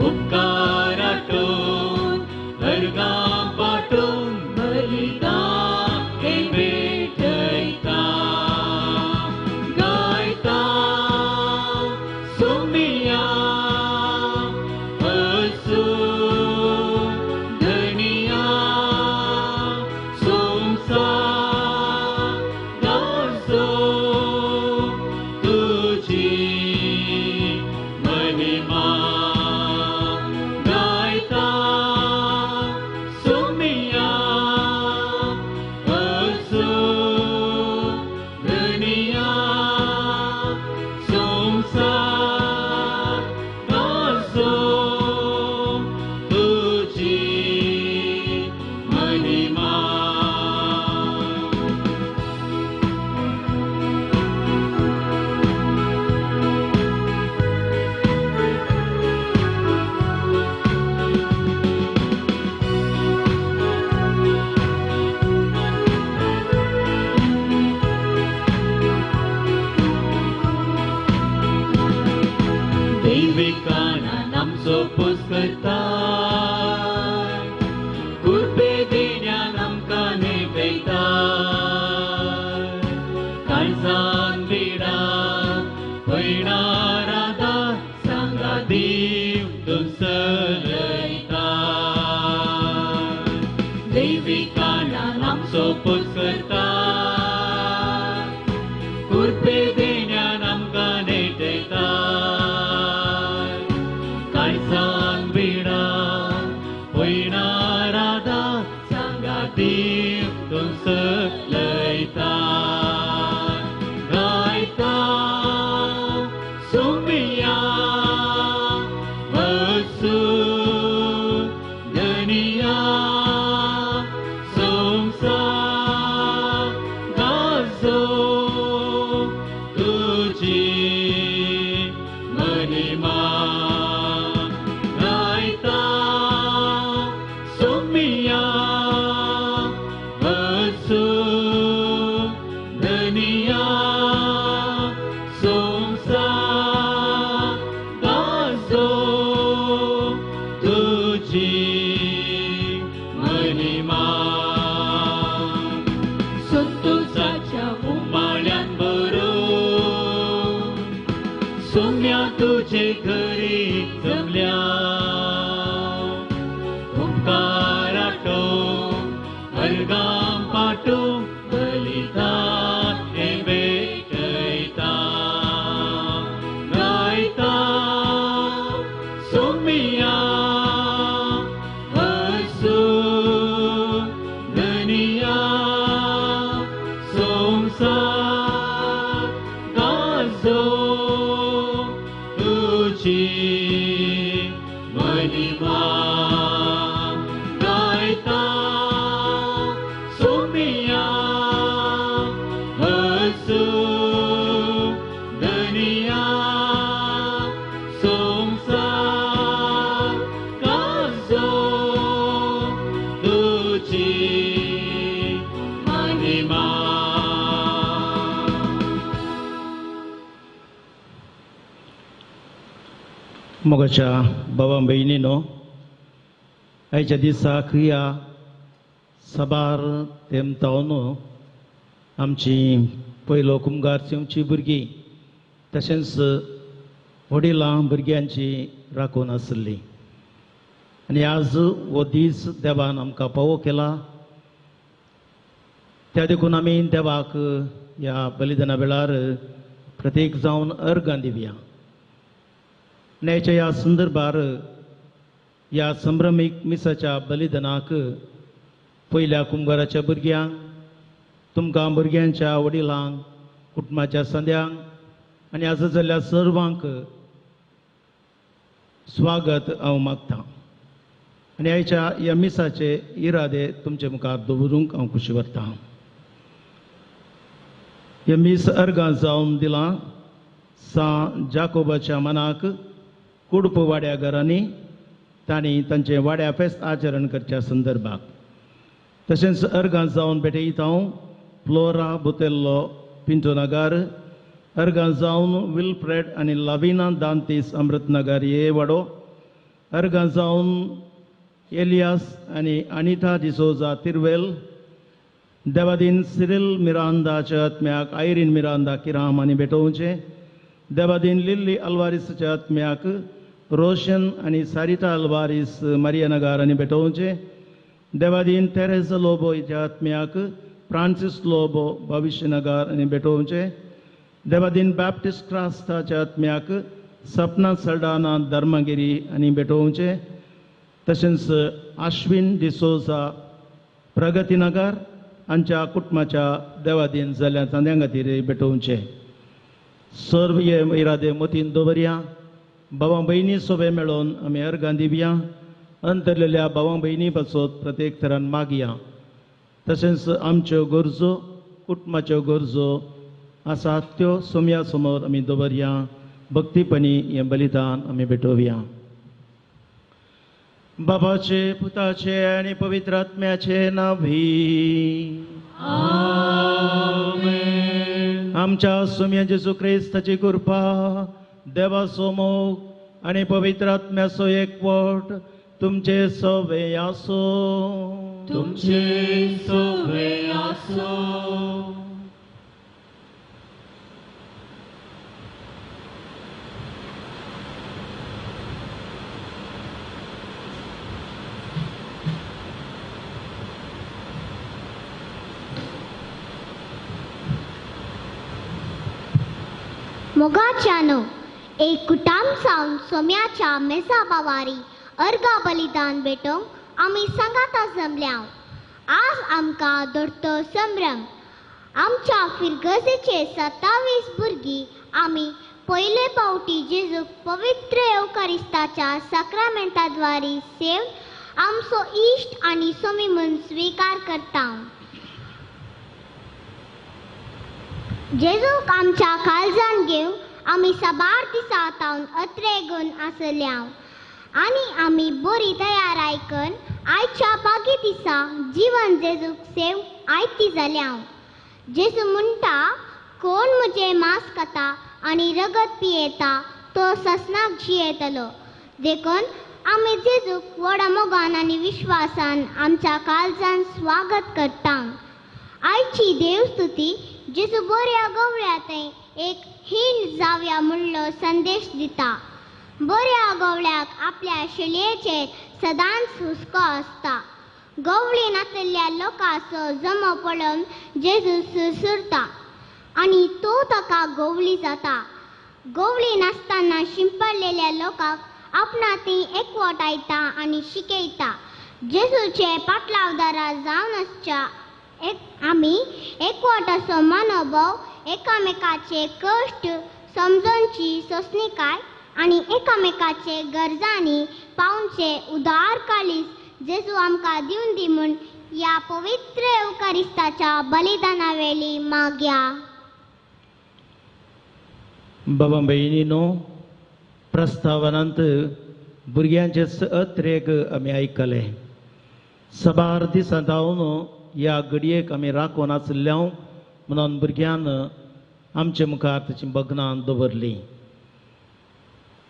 उपकार आठोवन अर्गां पाठोवन बलिदान हें भेटयता. गायता सुमिया असू धनिया सोमसा गाजो तुझी महिमा. गायता सुमिया असू धनिया सोमसा गाजो तुझी महिमा. दैविकानान आमचो पुस्कर्ताय कृपे देण्यान आमकां नेटयताय. काळजान बिडा पयणार आदार सांगा दीव तूं चलयता. दैविकानान आमचो पुस्कर्ताय कृपे देण्यान आमकां नेटयताय. काळजान बिडा पयणार आदार सांगा दीव तूं चलयता. गायता सुमिया वसू धनिया सोमसा गाजो तुझी महिमा. गायता सुमिया वसू धनिया सोमसा गाजो तुझी महिमा. संतोषाच्या उमाळ्यान भरून सोम्या तुझे घरी जमल्या. उपकार आठोवन अर्गां पाठोवन बलिदान हें भेटयता. गायता सोमिया वसू धनिया सोमसा गाजो तुझी महिमा. गायता सुमिया वसू धनिया सोमसा गाजो तुझी महिमा. मोगाच्या बाबा भयणीनो, आयच्या दिसा क्रिया साबार तेमतावन आमची पयलो कुमगार चेवची भुरगीं तशेंच वडिलां भुरग्यांची राखून आसली आनी आज हो दीस देवान आमकां पावो केला. त्या देखून आमी देवाक ह्या बलिदाना वेळार प्रत्येक जावन अर्गां दिवया. आनी आयच्या ह्या संदर्भार ह्या संभ्रमीक मिसाच्या बलिदानाक पयल्या कुमगाराच्या भुरग्यांक, तुमकां भुरग्यांच्या वडिलांक, कुटुंबाच्या संद्यांक आनी आसा जाल्ल्या सर्वांक स्वागत हांव मागतां. आनी आयच्या ह्या मिसाचे इरादे तुमचे मुखार दवरूंक हांव खुशी वरतां. हे मीस अर्गां जावन दिलां सां जाकोबाच्या मनाक कुडप वाड्या घरांनी तांणी तांचें वाड्या फेस्त आचरण करच्या संदर्भाक, तशेंच अर्गां जावन भेटयता हांव फ्लोरा बुतेल्लो पिंटो नगर, अर्गां जावन विल्फ्रेड आनी लाविना दांतीस अमृतनगर हे वाडो, अर्गां जावन एलियास आनी अनिता डिसोजा तिरवेल, देवादीन सिरिल मिरांदाच्या आत्म्याक आयरीन मिरांदा किराम आनी भेटोवचें, देवादीन लिल्ली अल्वारीसच्या आत्म्याक रोशन आनी सारिता अल्वारीस मारियानगर आनी भेटोवचें, देवादीन तेरेज लोबो हिच्या आत्म्याक फ्रांसीस लोबो भविष्यनगर आनी भेटोवचें, देवादीन बॅप्टिस्ट क्रास्ताच्या आत्म्याक सपना सल्डाना धर्मगिरी आनी भेटोवचें, तशेंच आश्विन डिसोजा प्रगतीनगर हांच्या कुटुंबाच्या देवादीन जाल्या चांद्यां खातीर भेटोवचें. सर्व हे इरादे मतीन दवरया. भावां भयणी सोबे मेळोवन आमी अर्गां दिवया. अंतरलेल्या भावां भयणी पासत प्रत्येक तरान मागया. तशेंच आमच्यो गरजो, कुटुंबाच्यो गरजो आसात त्यो सोम्या समोर आमी दवरया. भक्तीपणी हें बलिदान आमी भेटोवया. बाबाचे, पुताचे आनी पवित्र आत्म्याचे नांवी आमेन. आमच्या सोम्या जेजू क्रिस्ताची कृपा, देवाचो मोग आनी पवित्र आत्म्याचो एकवट तुमचे सवे आसूं. तुमचे सवे आसूं. मोगाच्यानो एक कुटाम सावन सोम्याच्या मेसा बावारी अर्गा बलिदान भेटोवंक आमी सांगाता जमल्या. आज आमकां दोडतो संभ्रम. आमच्या फिरगजेचे 27 भुरगीं आमी पयले फावटी जेजूक पवित्र येवकारिस्ताच्या साक्रामेंताद्वारी सेवन आमचो इश्ट आनी सोमी म्हूण स्विकार करता. जेजूक आमच्या काळजान घेवन आमी साबार दिसा तावन अत्रेगून आसल्या आनी आमी बरी तयार आयकन आयच्या बागी दिसा जिवन जेजूक सेव आयती जाल्या. जेजू म्हणटा, कोण म्हजें मांस खाता आनी रगत पियेता तो ससनाक जियेतलो. देखून आमी जेजूक व्हडा मोगान आनी विश्वासान आमच्या काळजान स्वागत करता. आयची देवस्तुती जेजू बऱ्या गवळ्या थंय एक हीण जावया म्हणलो संदेश दिता. बऱ्या गवळ्याक आपल्या शेळयेचेर सदांच हुस्को आसता. गवळी नासलेल्या लोकांचो जमो पळोवन जेजू सुरसुरता आनी तो ताका गवळी जाता. गवळी नासतना शिंपडलेल्या लोकांक आपणा ती एकवटायता आनी शिकयता. जेजूचे पाटलावदारा जावन आसच्या आमी एकवटाचो मनोभाव, एकामेकाचे कश्ट समजोवची सोंसणीकाय आनी एकामेकाचे गरजांनी पावचे उदार काळीज जेजू आमकां दिवन दी म्हूण ह्या पवित्र येवकारिस्ताच्या बलिदाना वेळी मागया. बाबा भयणीनो, प्रस्तावनांत भुरग्यांचे अत्रेक आमी आयकले. साबार दिसां जावन ह्या घडयेक आमी राखून आशिल्ल्या म्हणून भुरग्यान आमचे मुखार ताची बगनां दवरली.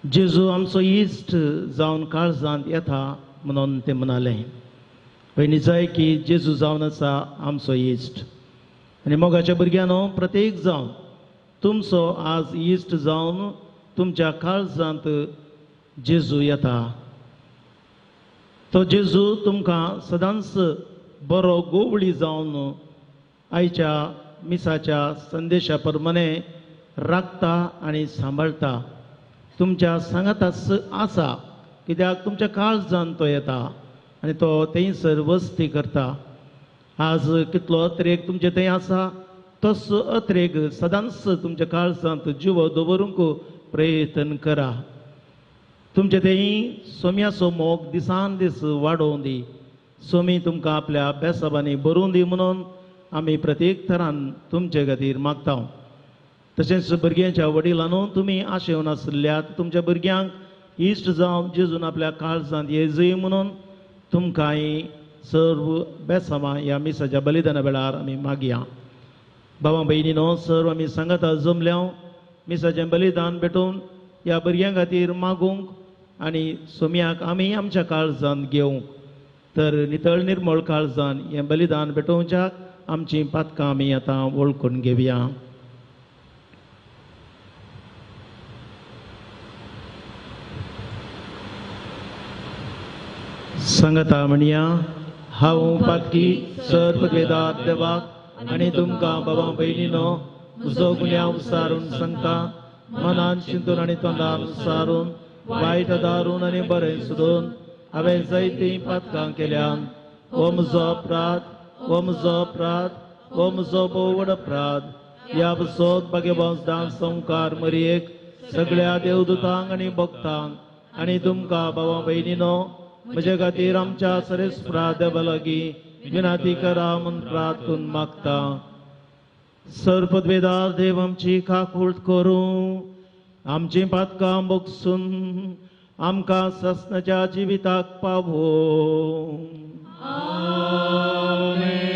जेजू आमचो इश्ट जावन काळजांत येता म्हणून ते म्हणाले. पयलीं जाय की जेजू जावन आसा आमचो इश्ट. आनी मोगाच्या भुरग्यांनो, प्रत्येक जावन तुमचो आज इश्ट जावन तुमच्या काळजांत जेजू येता. तो जेजू तुमकां सदांच बरो गोवळी जावन आयच्या मिसाच्या संदेशा प्रमाणे राखता आनी सांबाळटा. तुमच्या सांगाताच आसा, कित्याक तुमच्या काळजान तो येता आनी तो थंयसर वस्ती करता. आज कितलो अत्रेक तुमचे थंय आसा तसो अत्रेक सदांच तुमच्या काळजांत जिवो दवरूंक प्रयत्न करा. तुमचे थंय सोम्याचो मोग दिसान दीस वाडोवन दी. सोमी तुमकां आपल्या अभ्यासांनी बरोवन दी म्हणून आमी प्रत्येक थरान तुमचे खातीर मागता. तशेंच भुरग्यांच्या वडिलांनो, तुमी आशेवन आशिल्ल्यात तुमच्या भुरग्यांक इश्ट जावन जेजून आपल्या काळजांत येजय म्हणून तुमकांय सर्व बेसांवां ह्या मिसाच्या बलिदाना वेळार आमी मागया. बाबा भयणीनो, सर्व आमी सांगाता जमल्या मिसाचें बलिदान भेटोवन ह्या भुरग्यां खातीर मागूंक आनी सोम्याक आमी आमच्या काळजान घेवंक तर नितळ निर्मळ काळजान हें बलिदान भेटोवच्याक आमचीं पातकां आमी आतां वळखून घेवया. सांगता म्हणया, हांव पातकी सर्ववेदात देवाक आनी तुमकां बाबा भयणीनो म्हजो गुन्यांव सारून सांगता, मनान चिंतून आनी तोंडान सारून वायट दारून आनी बरें सोदून हांवें जायतीं पातकां केल्यान. हो म्हजो अपराध, हो म्हजो अपराध, हो म्हजो भोव व्हड अपराध. ह्या बसोत भाग्यवंश दान संवकार मरयेक सगळ्या देवदूतांक आनी भक्तांक आनी तुमकां बाबा भयणीनो म्हजे खातीर आमच्या सरेस्परा देवा लागीं विनंती करा म्हूण प्रार्थून मागता. सर्वपदवेदार देव आमची काकूळट करूं, आमचीं पातकां भोगसून आमकां ससनाच्या जिविताक पावो. आमेन.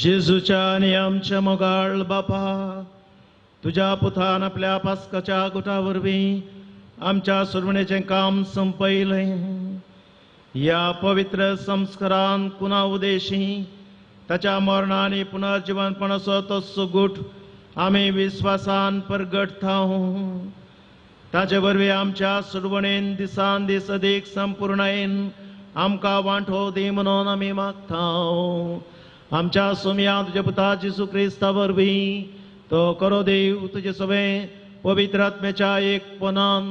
जेजूच्या आनी आमच्या मोगाळ बापा, तुज्या पुतान आपल्या पास्काच्या गुटा वरवीं आमच्या सुरवणेचें काम संपयलें. ह्या पवित्र संस्कारान कुना उदेशी ताच्या मरणा आनी पुनर्जिवनपणाचो तो गुट आमी विस्वासान परगटता. ताचे वरवीं आमच्या सुरवणेन दिसान दीस अदीक संपूर्णायेन आमकां वांटो दी म्हणून आमी मागता. आमच्या सोम्या तुज्या पुता जेजू क्रिस्ता वरवीं तो करो देव तुजे सवें पवित्र आत्म्याच्या एकपणान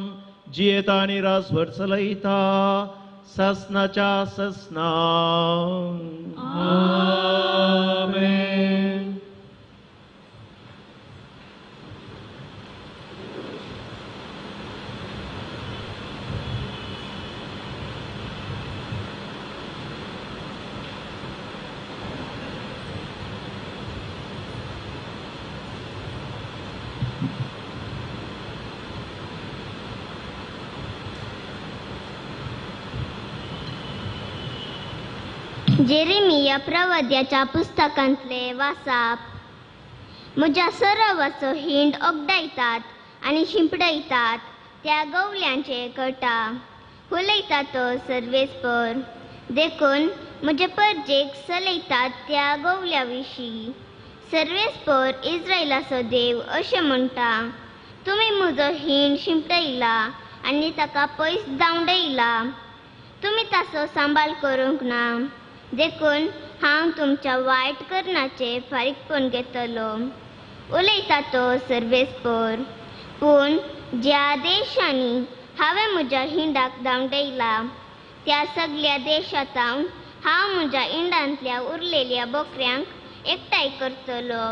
जियेता आनी रासभर चलयता सासनाच्या सासना. आमेन. जेरेमिया प्रवाद्याच्या पुस्तकांतले वासाप. म्हज्या सरोवाचो हिंड ओगडायतात आनी शिंपडयतात त्या गवल्यांचे कटा उलयता तो सर्वेस्पर. देखून म्हजे परजेक चलयतात त्या गवल्या विशीं सर्वेस्पर इस्रायलाचो देव अशें म्हणटा, तुमी म्हजो हिंड शिंपडयला आनी ताका पयस धांवडयला, तुमी ताचो सांबाळ करूंक ना, देखून हांव तुमच्या वायट करण्याचें फारीकपण घेतलो, उलयता तो सर्वेस्पर. पूण ज्या देशांनी हांवें म्हज्या हिंडाक धांवडयला त्या सगळ्या देशांत हांव म्हज्या हिंडांतल्या उरलेल्या बोकऱ्यांक एकठांय करतलो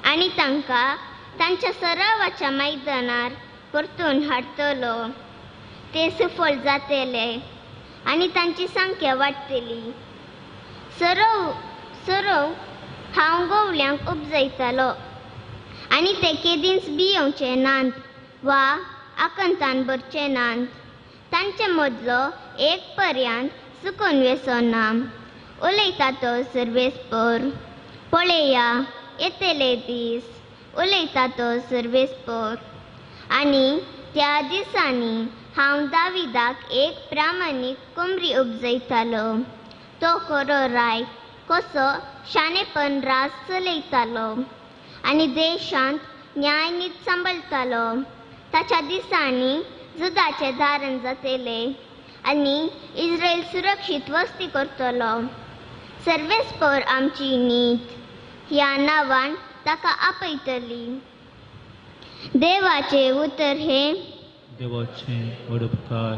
आनी तांकां तांच्या सरावाच्या मैदानार परतून हाडटलो. ते सुफळ जातले आनी तांची संख्या वाडटली. सरोव सरोव हांव गोवल्यांक उपजयतलो आनी ते केदींच भियोवचे नात वा आकंतान भरचे नात. तांचे मदलो एक पर्यांत सुकून वेसो ना, उलयता तो सर्वेस्पर. पळया येतले दीस, उलयता तो सर्वेस्पर, आनी त्या दिसांनी हांव दाविदाक एक प्रामाणीक कोमरी उपजयतालो. तो खरो राय कसो शाणेपण राज चलयतालो आनी देशांत न्यायनीत सांबाळटालो. ताच्या दिसांनी जुदाचें धारण जातलें आनी इस्रायल सुरक्षीत वस्ती करतलो. सर्वेस्पर आमची नीत ह्या नांवान ताका आपयतली. देवाचें उतर हें. देवाचें व्हड उपकार.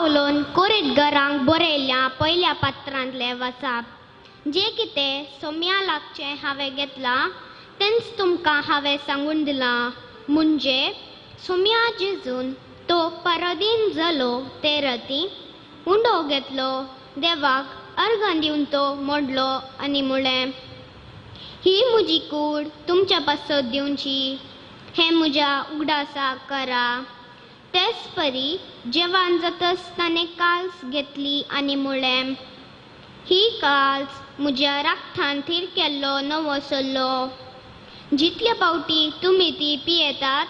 पावलोन कोरीत घरांक बरयल्ल्या पयल्या पत्रांतलें वाचाप. जें कितें सोम्या लागचें हांवें घेतलां तेंच तुमकां हांवें सांगून दिलां, म्हणजे सोम्या जेजून तो परदीन जालो ते राती उंडो घेतलो, देवाक अर्गां दिवन तो मोडलो आनी म्हळें, ही म्हजी कूड तुमच्या पासत दिवची, हें म्हज्या उगडासाक करा. तेच परी जेवण जातच ताणें काल्स घेतली आनी म्हळें, ही काल्स म्हज्या रागठान थीर केल्लो नवो सल्लो. जितल्या फावटी तुमी ती पियेतात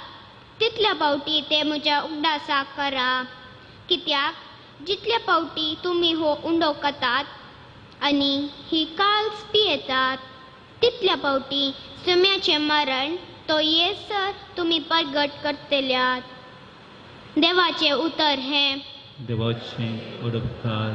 तितल्या फावटी ते म्हज्या उगडासाक करा. कित्याक जितल्या फावटी तुमी हो उंडो खातात आनी ही काल्स पियेतात तितल्या फावटी सुम्याचें मरण तो येसर तुमी परगट करतल्यात. देवाचें उतर हें. देवाचें उपकार.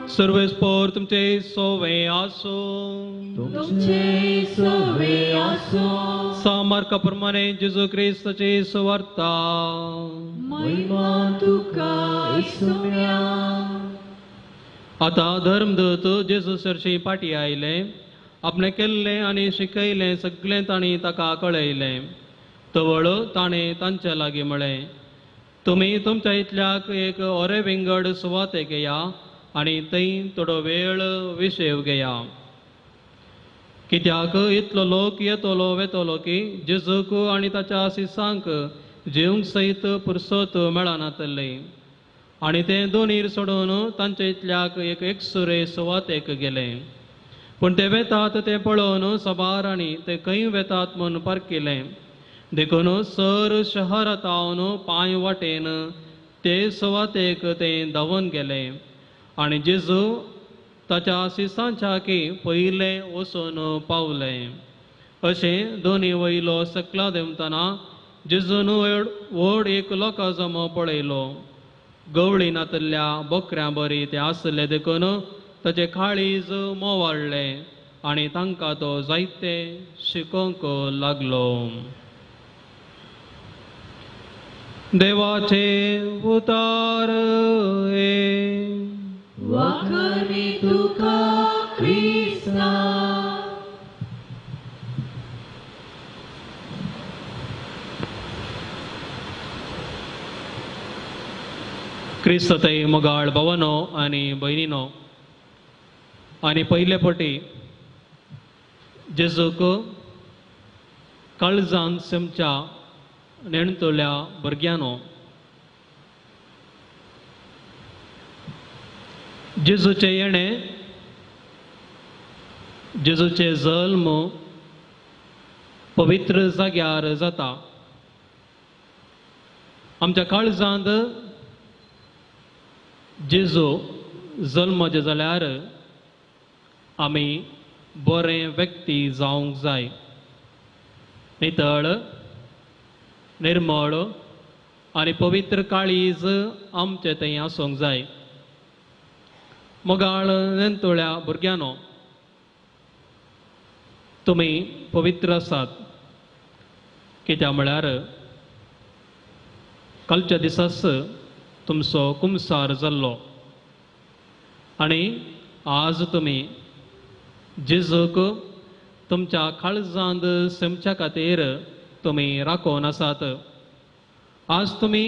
सर्वेस्पोर तुमचे सोवे आसो, तुमचे सोवे आसो. सामार्का प्रमाणे जेजू क्रिस्ताची सुवार्ता. महिमा तुका येसुम्या. आतां धर्मदूत जेजू सरशी पाटी आयले, आपणें केल्लें आनी शिकयलें सगळें तांणी ताका कळयलें. तवळ ताणें तांच्या लागीं म्हळें, तुमी तुमच्या इतल्याक एक ओरे विंगड सुवातेक येया आनी थंय थोडो वेळ विशेव घेया. कित्याक इतलो लोक येतलो वेतलो की जेजूक आनी ताच्या शिसांक जेवंक सयत पुरसत मेळनातले. आनी ते दोनीर सोडून तांच्या इतल्याक एक एकसुरे सुवातेक गेले. पूण ते वेतात तें पळोवन सबार आनी ते खंय वेतात म्हूण पारखिलें. देखून सर शहरांत पांय वाटेन ते सुवातेक ते धांवून गेले. आनी जेजू ताच्या शिसांच्या की पयलें वचून पावले. अशें दोनी वयलो सकला देंवतना जेजून व्हड एक लोकां जमो पळयलो. गवळी नातल्या बोकऱ्यां बरी ते आसले देखून ताचें काळीज मोवाळ्ळें आनी तांकां तो जायते शिकोवंक लागलो. देवाचें उतार हें. वाखणी तुका क्रिस्ता. क्रिस्ततय मोगाळ भावानो आनी भयणीनो, आनी पयले पटी जेजूक काळजान समच्या नेणतल्या भुरग्यांनो, जेजूचें येणें, जेजूचें जल्म पवित्र जाग्यार जाता. आमच्या काळजांत जेजू जल्माचें जाल्यार आमी बरें व्यक्ती जावंक जाय. नितळ, निर्मळ आनी पवित्र काळीज आमचें थंय आसूंक जाय. मोगाळ नेणतुळ्या भुरग्यांनो, तुमी पवित्र आसात. कित्याक म्हळ्यार कालच्या दिसाच तुमचो कुमसार जाल्लो आनी आज तुमी जेजूक तुमच्या काळजांत समच्या खातीर तुमी राखून आसात. आज तुमी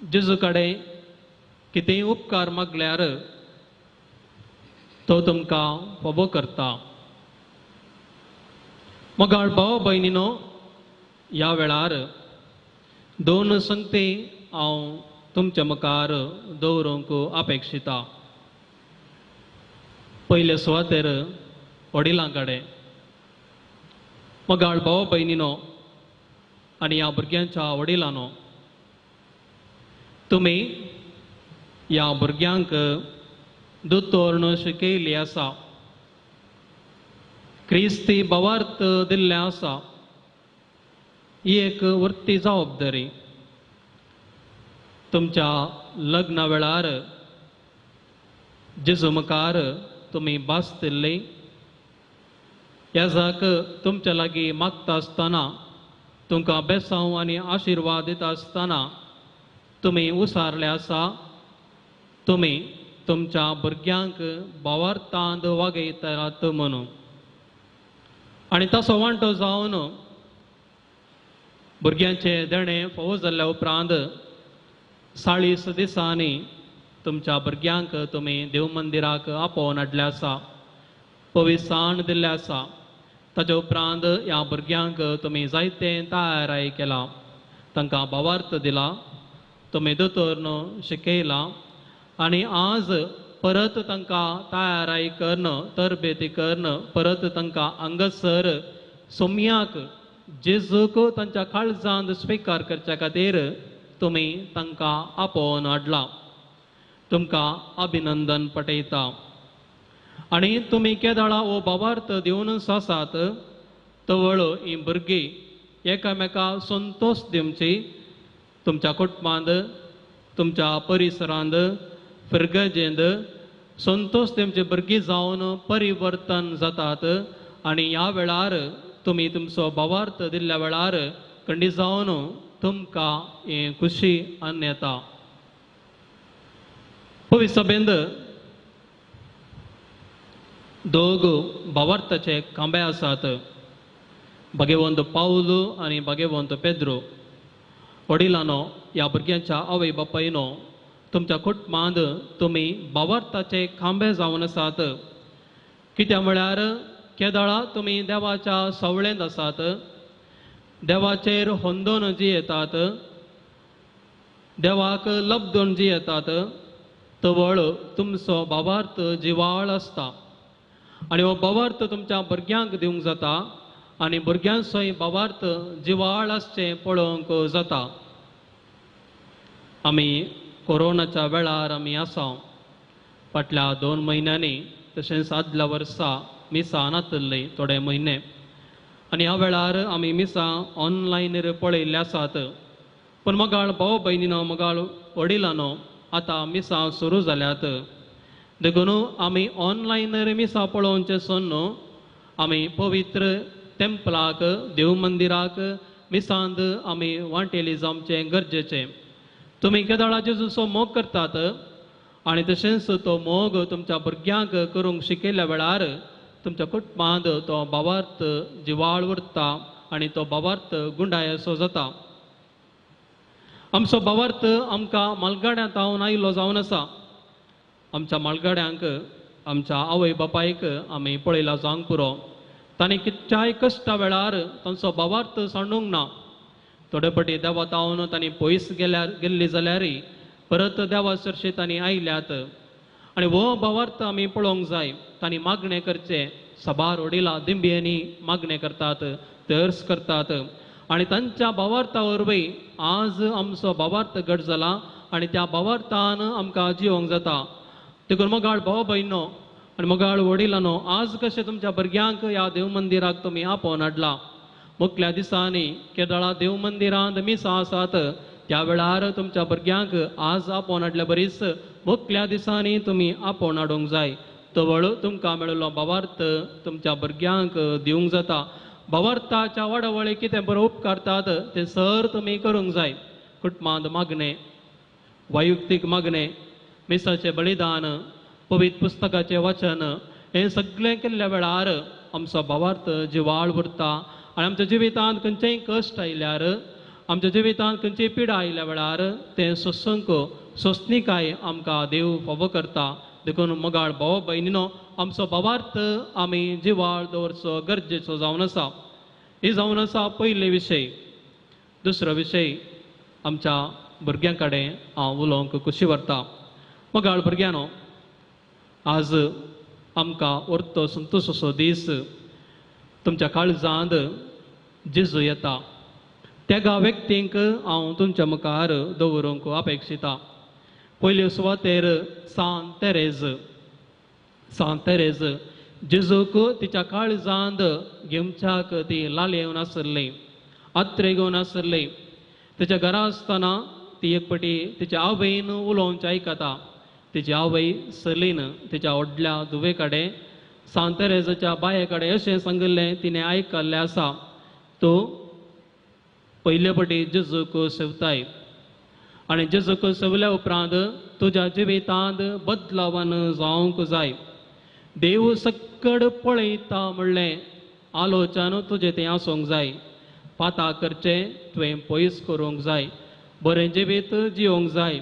जेजू कडेन कितेंय उपकार मागल्यार तो तुमकां फावो करता. मोगाळ भाव भयणीनो, ह्या वेळार दोन संगती हांव तुमच्या मुखार दवरूंक अपेक्षिता. पयले सुवातेर वडिलां कडेन. मोगाळ भाव भयणीनो आनी ह्या भुरग्यांच्या वडिलांनो, तुमी ह्या भुरग्यांक दोतोरण शिकयल्ली आसा, क्रिस्ती भावार्थ दिल्लें आसा. ही एक वृत्ती जबाबदारी. तुमच्या लग्ना वेळार जेजू मुखार तुमी भास दिल्ली, ह्या तुमच्या लागीं मागता आसतना, तुमकां बेसांव आनी आशिर्वाद दिता आसतना तुमी उसारले आसा. तुमी तुमच्या भुरग्यांक भावार्थांत वागयतात म्हणून आनी तसो वांटो जावन भुरग्यांचें देणें फावो जाल्ल्या उपरांत 40 दिसांनी तुमच्या भुरग्यांक तुमी देव मंदिराक आपोवन हाडलें आसा, पविसाण दिल्लें आसा. ताच्या उपरांत ह्या भुरग्यांक तुमी जायतें तयाराय केलां, तांकां भावार्थ दिला, तुमी दोतोरन शिकयलां आनी आज परत तांकां तयाराय करून, तरबेती करून परत तांकां हांगासर सोम्याक जेजूक तांच्या काळजांत स्विकार करच्या खातीर तुमी तांकां आपोवन हाडलां. तुमकां अभिनंदन पटयता. आनी तुमी केदळा हो भावार्थ दिवनच आसात तवळ ही भुरगीं एकामेका संतोश दिवची तुमच्या कुटुंबांत, तुमच्या परिसरांत, फिरगजेंत संतोश दिवचे भुरगीं जावन परिवर्तन जातात. आनी ह्या वेळार तुमी तुमचो भावार्थ दिल्ल्या वेळार खंडी जावन तुमकां हें खुशी आन येता. पवित्र सभेंत दोग भावार्थाचे खांबे आसात, भगवंत पावलू आनी भगवंत पेद्रो. वडिलांनो, ह्या भुरग्यांच्या आवय बापायनो, तुमच्या कुटुंबांत तुमी भावार्थाचे खांबे जावन आसात. कित्याक म्हळ्यार केदळा तुमी देवाच्या सवळेंत आसात, देवाचेर होंदोन जियेतात, देवाक लब्दून जियेतात, तवळ तुमचो भावार्थ जिवाळ आसता आनी हो भावार्थ तुमच्या भुरग्यांक दिवंक जाता आनी भुरग्यांचोय भावार्थ जिवाळ आसचें पळोवंक जाता. आमी कोरोनाच्या वेळार आमी आसा. फाटल्या 2 म्हयन्यांनी तशेंच आदल्या वर्सा मिसां नातल्लीं थोडे म्हयने आनी ह्या वेळार आमी मिसां ऑनलायनीर पळयल्लीं आसात. पूण मोगाळ भाव भयणीनो, मोगाळ वडिलांनो, आतां मिसां सुरू जाल्यात. देखून आमी ऑनलायनीर मिसां पळोवचें सोडून आमी पवित्र टेम्पलाक, देव मंदिराक मिसांत आमी वांटेली जावचें गरजेचें. तुमी केदळा जेजूचो मोग करतात आनी तशेंच तो मोग तुमच्या भुरग्यांक करूंक शिकयल्ल्या वेळार तुमच्या कुटुंबांत तो भावार्थ जिवाळ उरता आनी तो भावार्थ गुंडायसो जाता. आमचो भावार्थ आमकां मालगाड्यांत हांव आयिल्लो जावन आसा. आमच्या मालगाड्यांक, आमच्या आवय बापायक आमी पळयला जावंक पुरो. तांणी कितल्याय कश्टा वेळार तांचो भावार्थ सांडूंक ना. थोडे फावटी देवा तावन तांणी पयस गेल्ली जाल्यार परत देवा सरशी तांणी आयल्यात आनी हो भावार्थ आमी पळोवंक जाय. तांणी मागणें करचें, साबार वडिलां दिंब्यांनी मागणें करतात, तर्स करतात आनी तांच्या भावार्था वरवीं आज आमचो भावार्थ घट जाला आनी त्या भावार्थान आमकां जिवंक जाता. देखून मोगाळ भाव भयणो आनी मोगाळ वडिलांनो, आज कशें तुमच्या भुरग्यांक ह्या देव मंदिराक तुमी आपोवन हाडला, मुखल्या दिसांनी केदळा देव मंदिरांत मिसां आसात त्या वेळार तुमच्या भुरग्यांक आज आपोवन हाडल्या बरीच मुखल्या दिसांनी तुमी आपोवन हाडूंक जाय. तवळ तुमकां मेळिल्लो भावार्थ तुमच्या भुरग्यांक दिवंक जाता. भावार्थाच्या वाडावळी कितें बरो उपकारतात तें सर तुमी करूंक जाय. कुटुंबांत मागणें, वैयक्तीक मागणें, मिसाचें बलिदान, पवित्र पुस्तकाचें वाचन हें सगळें केल्ल्या वेळार आमचो भावार्थ जिवाळ उरता आनी आमच्या जिवितांत खंयचेय कश्ट आयल्यार, आमच्या जिवितांत खंयचीय पिडा आयल्या वेळार तें सोंसूंक सोंसणीकाय आमकां देव फावो करता. देखून मोगाळ भाव भयणीनो, आमचो भावार्थ आमी जिवाळ दवरचो गरजेचो जावन आसा. ही जावन आसा पयले विशय. दुसरो विशय आमच्या भुरग्यां कडेन हांव उलोवंक खुशी व्हरता. मोगाळ भुरग्यांनो, आज आमकां orto संतोश असो दीस. तुमच्या काळजांत जेजू येता त्या व्यक्तींक हांव तुमच्या मुखार दवरूंक अपेक्षिता. पयले सुवातेर सांत तेरेज. सांत तेरेज जेजूक तिच्या काळजांत घेवच्याक ती लालेवन आसली, आत्रे घेवन आसली. तिच्या घरा आसतना ती एक पटी तिच्या आवयन उलोवचें आयकता. तिची आवय सलीन तिच्या व्हडल्या धुवे कडेन सांत तेरेजाच्या बाये कडेन अशें सांगिल्लें तिणें आयकल्लें आसा, तूं पयले पटी जेजूक सेवताय आनी जेजूक सेवल्या उपरांत तुज्या जिवितांत बदलावन जावंक जाय. देव सक्कड पळयता म्हणलें आलोचन तुजें तें आसूंक जाय. पाता करचें तुवें पयस करूंक जाय, बरें जिवीत जिवंक जाय.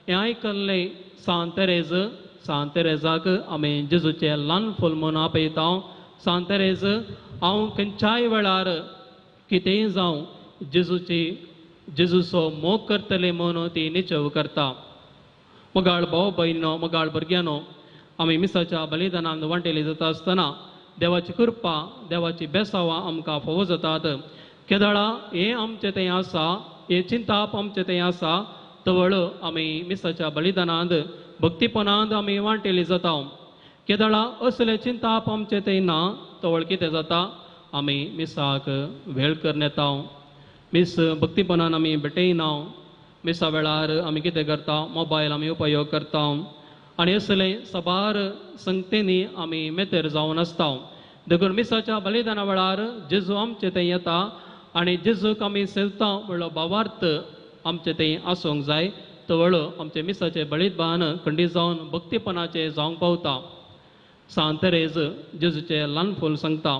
हें आयकल्लें सांत तेरेज. सांत तेरेजाक आमी जेजूचें ल्हान फूल म्हूण आपयता. सांत तेरेज हांव खंयच्याय वेळार कितेंय जावं जेजूची जेजूचो मोग करतले म्हूण ती निचेव करता. मोगाळ भाव भयणो, मोगाळ भुरग्यांनो, आमी मिसाच्या बलिदानान वांटेली जाता आसतना देवाची कृपा, देवाची बेसावां आमकां फावो जातात. केदळा हें आमचें तें आसा, हें चिंताप आमचें तें आसा, तवळ आमी मिसाच्या बलिदानांत भक्तीपणांत आमी वांटेली जाता. केदळा असलें चिंताप आमचें तें ना, तवळ कितें जाता, आमी मिसाक वेळ करून येता, मीस भक्तीपणान आमी भेटयना. मिसा वेळार आमी कितें करता, मोबायल आमी उपयोग करता आनी असले साबार संगतेनी आमी मेतेर जावन आसता. देखून मिसाच्या बलिदाना वेळार जेजू आमचे थंय येता आनी जेजूक आमी सेवता म्हणलो भावार्थ आमचे थंय आसूंक जाय. तवळ आमचे मिसाचे बलिदान खंडीत जावन भक्तीपणाचें जावंक पावता. सांत तेरेज जेजूचें ल्हान फूल सांगता,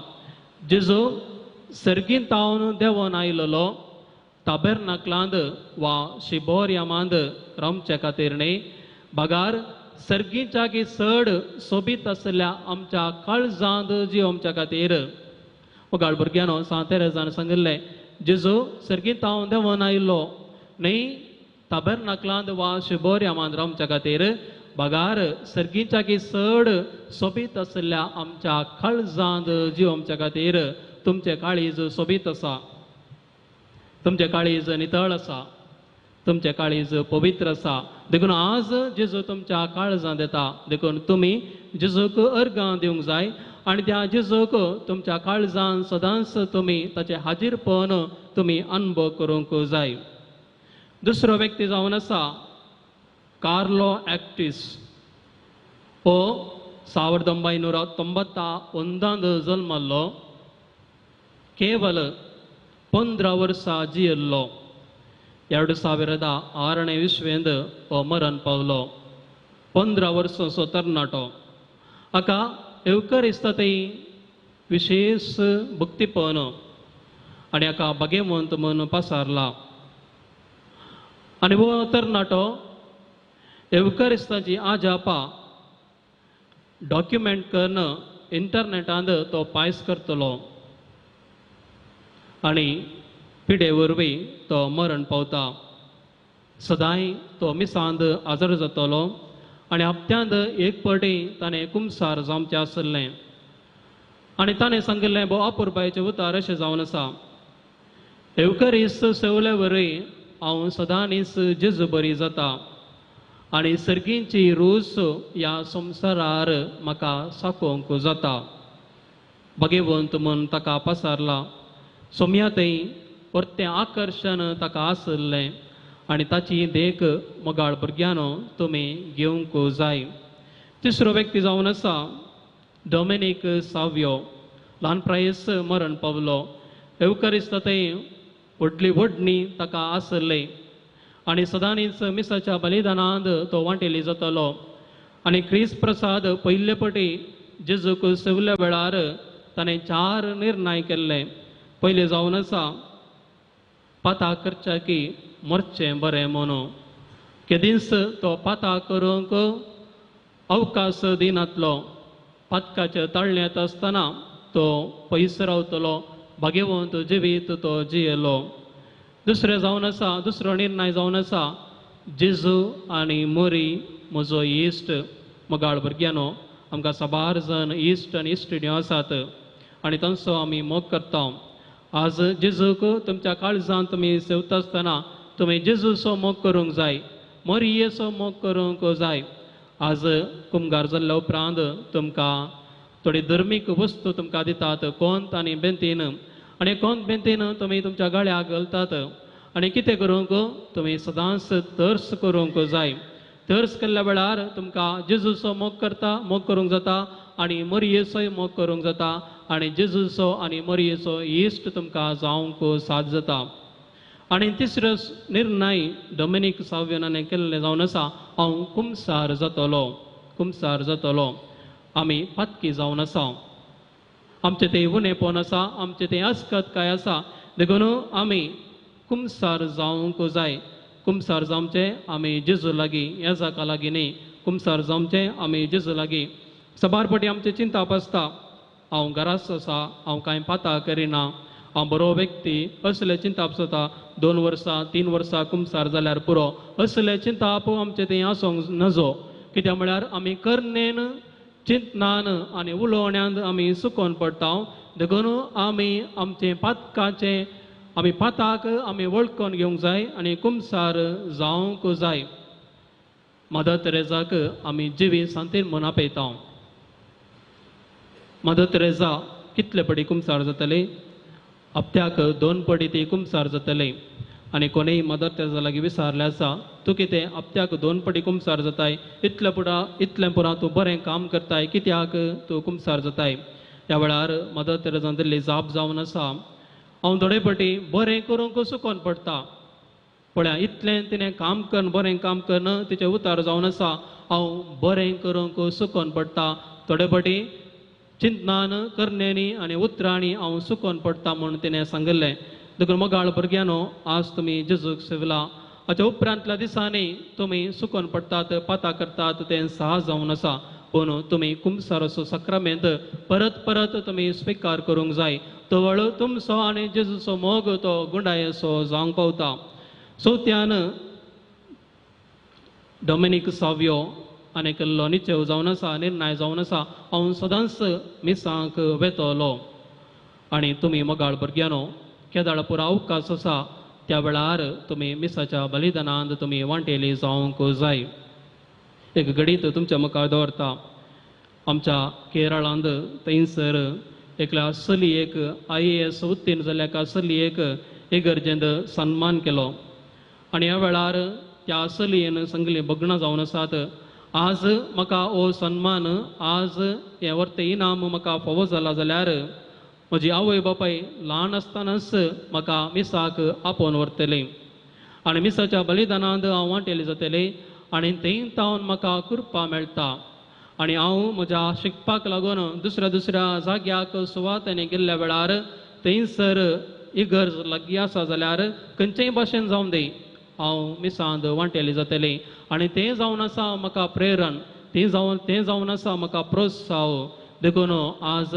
जेजू सर्गींतावन देंवन आयलेलो ताबेर्नाकलांत वा शिबोरियमांत रावचे खातीर न्हय, बगार सर्गीच्या की चड सोबीत आशिल्ल्या आमच्या काळजांत जिवोवच्या खातीर. मोगाळ भुरग्यांनो, सांत तेरेजान सांगिल्लें, जेजू सर्गींतावन देंवन आयिल्लो न्हय ताबेर्नाकलांत वा शिबोरियमांत रावच्या खातीर, बगार सर्गीच्या की चड सोबीत आशिल्ल्या आमच्या काळजांत जिवोवच्या खातीर. तुमचें काळीज सोबीत आसा, तुमचें काळीज नितळ आसा, तुमचें काळीज पवित्र आसा. देखून आज जेजू तुमच्या काळजांत येता. देखून तुमी जेजूक अर्गां दिवंक जाय आनी त्या जेजूक तुमच्या काळजान सदांच तुमी ताचें हाजीरपण तुमी अनुभव करूंक जाय. दुसरो व्यक्ती जावन आसा कार्लो एक्टिस. हो 1991 जल्मल्लो, केवल 15 वर्सां जियल्लो. 2006 इस्वेंत हो मरण पावलो. 15 वर्सांचो तरणाटो. हाका येवकरिस्तांतय विशेश भक्तीपण आनी हाका भाग्यवंत म्हूण पासारला. आनी हो तरणाटो येवकरिस्ताची आजापा डॉक्युमेंट करून इंटरनेटांत तो पायस करतलो आनी पिडे वरवीं तो मरण पावता. सदांय तो मिसांत आजर जातलो आनी हप्त्यांत एक पटी ताणें कुमसार जावचें आशिल्लें. आनी ताणें सांगिल्लें, भोव अपुरबायेचें उतार अशें जावन आसा, येवकरीस्त सेवले वरवीं हांव सदांच जेजू बरी जाता आनी सर्गींची रूच ह्या संवसारार म्हाका साकोवंक जाता. भाग्यवंत म्हूण ताका पासारला. सोम्या थंय परतें आकर्शण ताका आशिल्लें आनी ताची देख मोगाळ भुरग्यांनो तुमी घेवंक जाय. तिसरो व्यक्ती जावन आसा डॉमिनीक साव्यो. ल्हान प्रायस मरण पावलो. येवकरिस्ता थंय व्हडली व्हडणी ताका आशिल्ली आनी सदांच मिसाच्या बलिदानांत तो वांटेली जातालो. आनी क्रिस्त प्रसाद पयले पटी जेजूक सेवल्या वेळार ताणें 4 निर्णय केल्ले. पयले जावन आसा पाता करच्या की मरचें बरें म्हणून. केदींच तो पाता करूंक अवकाश दिनातलो. पातकाच्या ताळण्यांत आसतना तो पयस रावतलो, भाग्यवंत जिवीत तो जियेलो. दुसरें जावन आसा, दुसरो निर्णय जावन आसा जेजू आनी मोरी म्हजो इश्ट. मोगाळ भुरग्यांनो, आमकां साबार जण इश्ट आनी इश्टिण्यो आसात आनी तांचो आमी मोग करता. आज जेजूक तुमच्या काळजांत तुमी सेवता आसतना तुमी जेजूचो मोग करूंक जाय, मोरयेचो मोग करूंक जाय. आज कुमगार जाल्ल्या उपरांत तुमकां थोडी धर्मीक वस्तू तुमकां दितात, कोंत आनी बेंतीन, आनी कोंत बेंतीन तुमी तुमच्या गळ्याक घालतात. आनी कितें करूंक तुमी सदांच तर्स करूंक जाय. तर्स केल्ल्या वेळार तुमकां जेजूचो मोग करता, मोग करूंक जाता आनी मोरयेचोय मोग करूंक जाता आनी जेजूचो आनी मोरयेचो इश्ट तुमकां जावंक साथ जाता. आनी तिसरो निर्णय डॉमिनीक सावियोनान केल्लें जावन आसा, हांव कुमसार जातलो, कुमसार जातलो. आमी पातकी जावन आसा, आमचें तें उणेपण आसा, आमचें तें अस्कतकाय आसा, देखून आमी कुमसार जावंक जाय. कुमसार जावचें आमी जेजू लागीं, येजाका लागीं न्ही, कुमसार जावचें आमी जेजू लागीं. सबार पटी आमचें चिंताप आसता, हांव घराच आसा, हांव कांय पाता करिना, हांव बरो व्यक्ती, असलें चिंताप जाता. 2 वर्सां 3 वर्सां कुमसार जाल्यार पुरो, असलें चिंताप आमचें तें आसूंक नजो. कित्याक म्हळ्यार आमी करणेन, चिंतनान आनी उलोवण्यान आमी सुकोन पडटा. देखून आमी आमचें पातकाचें, आमी पाताक आमी वळखून घेवंक जाय आनी कुमसार जावंक जाय. मदर तेरेजाक आमी जिवी सांतीन म्हूण आपयता. मदर तेरेजा कितले पटी कुमसार जातले? हप्त्याक 2 पटी ती कुमसार जातले. आनी कोणूय मदर तेरेजा लागीं विचारलें आसा, तूं कितें हप्त्याक 2 पटी कुमसार जाताय, इतलें पुरा इतलें पुरा तूं बरें काम करताय, कित्याक तूं कुमसार जाताय? ह्या वेळार मदर तेरेजान दिल्ली जाप जावन आसा, हांव थोडे पटी बरें करूंक सुकोन पडटा. पळया इतलें तिणें काम करून, बरें काम करून तिचें उतार जावन आसा, हांव बरें करूंक सुकोन पडटा. थोडे पटी चिंतनान, करण्यांनी आनी उतरांनी हांव सुकोन पडटा म्हूण तिणें सांगिल्लें. देखून मोगाळ भुरग्यांनो, आज तुमी जेजूक सेवला, हाच्या उपरांतल्या दिसांनी तुमी सुकोन पडटात, पाता करतात, तें सहज जावन आसा. पूण तुमी कुमसाराचो साक्रामेंत परत परत तुमी स्विकार करूंक जाय. तवळ तुमचो आनी जेजूचो मोग तो गुंडायेचो जावंक पावता. चवथ्यान डॉमिनीक सावियो आनी केल्लो निचेव जावन आसा, निर्णय जावन आसा, हांव सदांच मिसांक वेतलो. आनी तुमी मोगाळ भुरग्यांनो, केदाळ पुरा अवकाश आसा त्या वेळार तुमी मिसाच्या बलिदानांत तुमी वांटेली जावंक जाय. एक घडीत तुमच्या मुखार दवरता. आमच्या केरळांत थंयसर एकल्या चलयेक IAS उत्तीर्ण जाल्ल्या एका चलयेक इगर्जेंत सन्मान केलो. आनी ह्या वेळार त्या चलयेन सांगली भगणां जावन आसात, आज म्हाका हो सन्मान, आज हें वर्तें इनाम म्हाका फावो जाला जाल्यार म्हजी आवय बापाय ल्हान आसतनाच म्हाका मिसाक आपोवन व्हरतली आनी मिसाच्या बलिदानांत हांव वांटेली जातली आनी थंय तावन म्हाका कृपा मेळटा. आनी हांव म्हज्या शिकपाक लागून दुसऱ्या दुसऱ्या जाग्याक सुवातांनी गेल्ल्या वेळार थंयसर इगर्ज लागीं आसा जाल्यार खंयचेय भाशेन जावं दी, हांव मिसांत वांटेली जातली. आनी तें जावन आसा म्हाका प्रेरण, तें जावन आसा म्हाका प्रोत्साह. देखून आज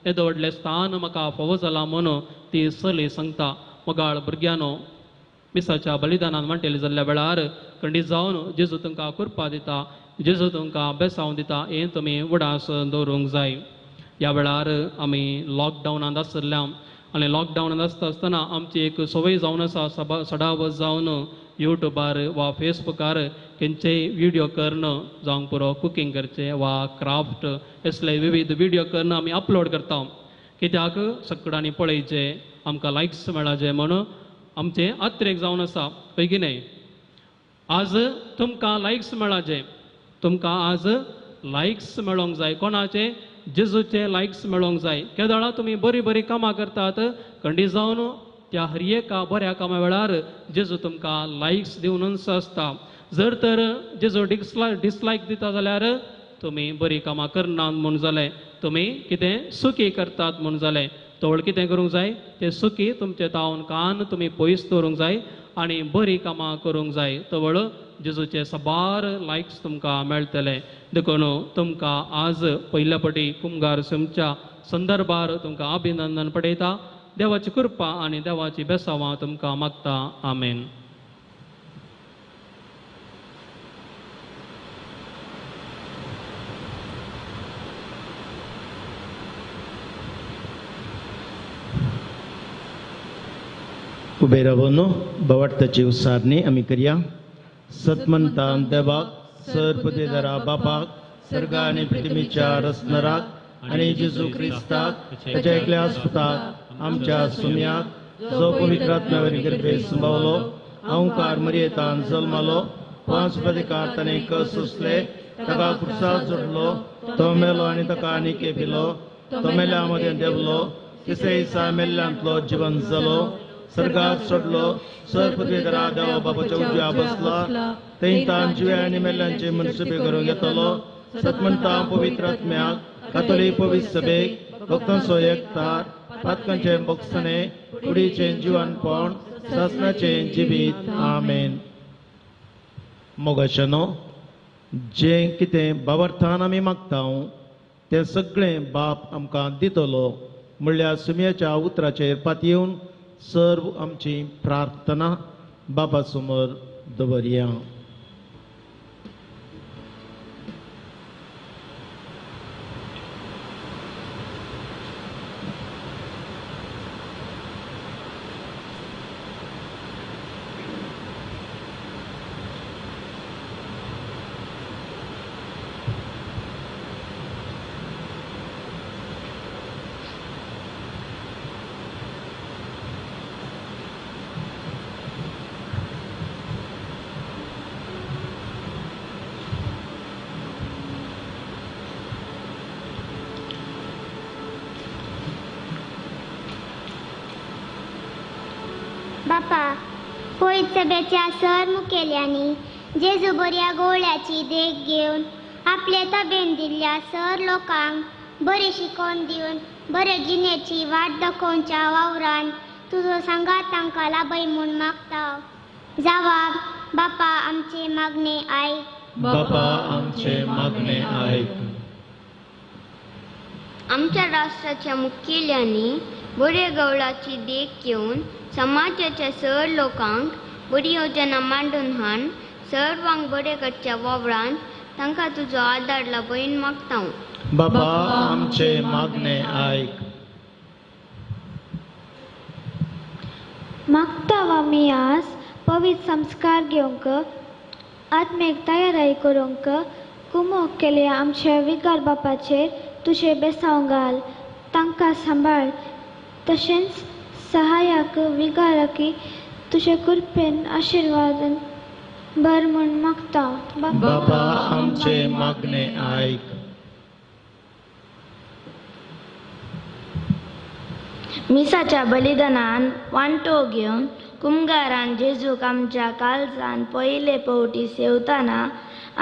येदो व्हडलें स्थान म्हाका फावो जालां म्हणून ती चली सांगता. मोगाळ भुरग्यांनो, मिसाच्या बलिदानान वांटेली जाल्ल्या वेळार खंडीत जावन जेजू तुमकां कृपा दिता, जेजू तुमकां बेसांव दिता, हें तुमी उडास दवरूंक जाय. ह्या वेळार आमी लॉकडावनांत आशिल्ल्या आनी लॉकडावनांत आसता आसतना आमची एक संवय जावन आसा, सदांच जावन युट्यूबार वा फेसबुकार खंयचेय विडियो करून जावंक पुरो कुकींग करचें वा क्राफ्ट असले विविध विडियो करून आमी अपलोड करता. कित्याक सगळ्यांनी पळयचें, आमकां लायक्स मेळाचे म्हणून आमचें अत्रेक जावन आसा, हय की न्हय? आज तुमकां लायक्स मेळाचे, तुमकां आज लायक्स मेळोंक जाय. कोणाचे? जेजूचे लायक्स मेळोंक जाय. केदळा तुमी बरीं बरीं कामां करतात, खंडीत जावन त्या हर एका बऱ्या कामा वेळार जेजू तुमकां लायक्स दिवनच आसता. जर तर जेजू डिसलायक दिता जाल्यार तुमी बरी कामां करनात म्हूण जालें, तुमी कितें सुकी करतात म्हूण जालें. तवळ कितें करूंक जाय, तें सुकी तुमचे तावन कान तुमी पयस दवरूंक जाय आनी बरी कामां करूंक जाय. तवळ जेजूचे साबार लायक्स तुमकां मेळटले. देखून तुमकां आज पयल्या पटी कुमगार सुमच्या संदर्भार तुमकां अभिनंदन पडयता. देवाची कृपा आनी देवाची बेसावां तुमकां मागता. आमेन. उबे रावन बवार्ताची उसारणी आमी करया. सतमंतान देवाक सर पदवीधरा बापाक सर्ग आनी पृथ्वीच्या रचणाराक आनी जेजू क्रिस्ताक ताच्या एकल्या पुताक आमच्या सुम्याक जो पवित्र आत्म्या गर्भे संभावलो अहंकार मरियेतान जल्मलो 5 प्रतिकार ताणें कस सोंसले ताका कुर्साक जोडलो तो मेलो आनी ताका आनी केपिलो तो मेल्या मदें देंवलो तिसरे दिसा मेल्ल्यांतलो जिवन जालो सर्गाक सोडलो सर पृथ्वीधरा देवा बापाच्या उजव्या बसला थंय तान जिव्या आनी मेल्ल्यांचे मनसुबे करूंक येतलो. सतमंता पवित्र आत्म्याक कातोलीक पवित्र सभेक भक्तांचो एकतार पातकांचे बोगसणे कुडीचें जिवनपण सासणाचें जिवीत. आमेन. मोगाच्यानो, जें कितें बाबार्थान आमी मागता तें सगळें बाप आमकां दितलो म्हणल्यार सुमयाच्या उतराचेर पातयेवन सर्व आमची प्रार्थना बाबा समोर दवरया. बापा, पयत सभेच्या सर मुखेल्यांनी जेजू बऱ्या गोवळ्याची देख घेवन आपले तबेन दिल्ल्या सर लोकांक बरी शिकोवन दिवन बरे जिणेची वाट दाखोवच्या वावरान तुजो सांगात तांकां लाभय म्हूण मागता. जावा बापा आमचे मागणे आयक. बापा आमचे मागणे आयक. आमच्या राष्ट्राच्या मुखेल्यांनी बऱ्या गवळाची देख घेवन समाजाच्या सर लोकांक बरी योजना मांडून हाण सर्वांक बरें करच्या वावरांत तांकां तुजो आदार लाभयन मागता. बाबा आमचे मागणे आयक. मागता आमी आज पवित्र संस्कार घेवंक आत्मेक तयाराय करूंक कुमोक केल्या आमच्या विगार बापाचेर तुजें बेसांव घाल, तांकां सांबाळ, तशेंच सहायक विगाराकी तुजे कृपेन आशिर्वादन भर म्हूण मागता. बाबा आमचे मागणे आयक. मिसाच्या बलिदानान वांटो घेवन कुमगारान जेजूक आमच्या काळजान पयले पवटी सेवताना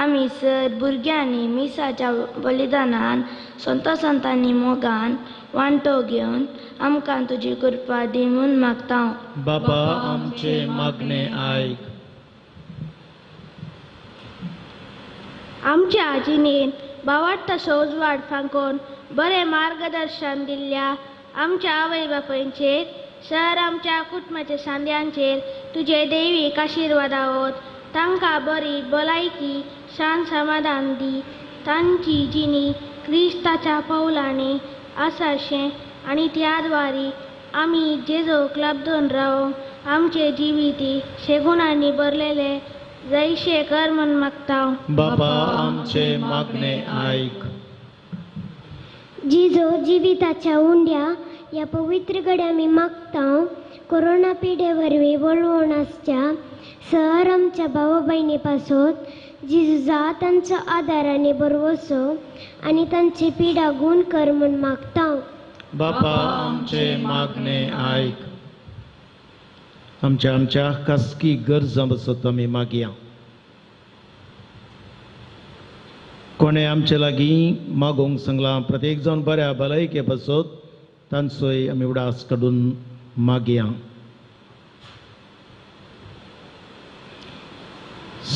आमी सर भुरग्यांनी मिसाच्या बलिदानान संता संतांनी मोगान वांटो घेवन आमकां तुजी कृपा दी म्हूण मागता. बाबा आमचे मागणे आयक. आमच्या जिणेन बावाडटासो उजवाड फांकोवन बरें मार्गदर्शन दिल्ल्या आमच्या आवय बापायचेर सर आमच्या कुटुंबाच्या सांद्यांचेर तुजे दैवीक आशिर्वाद आवत तांकां बरी भलायकी शांत समाधान दी. तांची जिणी क्रिस्ताच्या पावलांनी आसाशें आनी त्या द्वारी आमी जेजूक लाबदून रावोंक आमचे जिविती शेगुणांनी भरलेले जैशे कर म्हूण मागता. बाबा आमचे मागणे आयक. जिजो जिविताच्या उंड्या ह्या पवित्र गड्या आमी मागता कोरोना पिडे वरवीं वळवण आसच्या सर आमच्या भावा भयणी पासत जिजुजा तांचो आदार आनी भरवसो आनी तांची पिडा गूण कर म्हूण मागता. बापा आमचे मागणे आयक. आमच्या आमच्या खासगी गरजां बसत आमी मागया. कोणें आमचे लागीं मागोवंक सांगलां प्रत्येक जावन बऱ्या भलायके बसत तांचोय आमी उडास काडून मागया.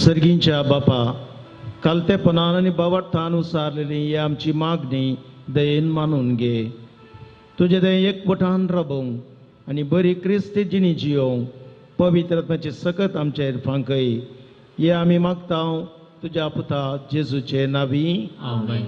सर्गींच्या बापा, कालतेपणान आनी बावडतान उसारलेली ही आमची मागणी दयेन मानून घे. तुजें दये एकवटान राबोवंक आनी बरी क्रिस्ती जिणी जियोवंक पवित्र आत्म्याची सकत आमचेर फांकय हे आमी मागता तुज्या पुता जेजूचे नांवी. आमेन.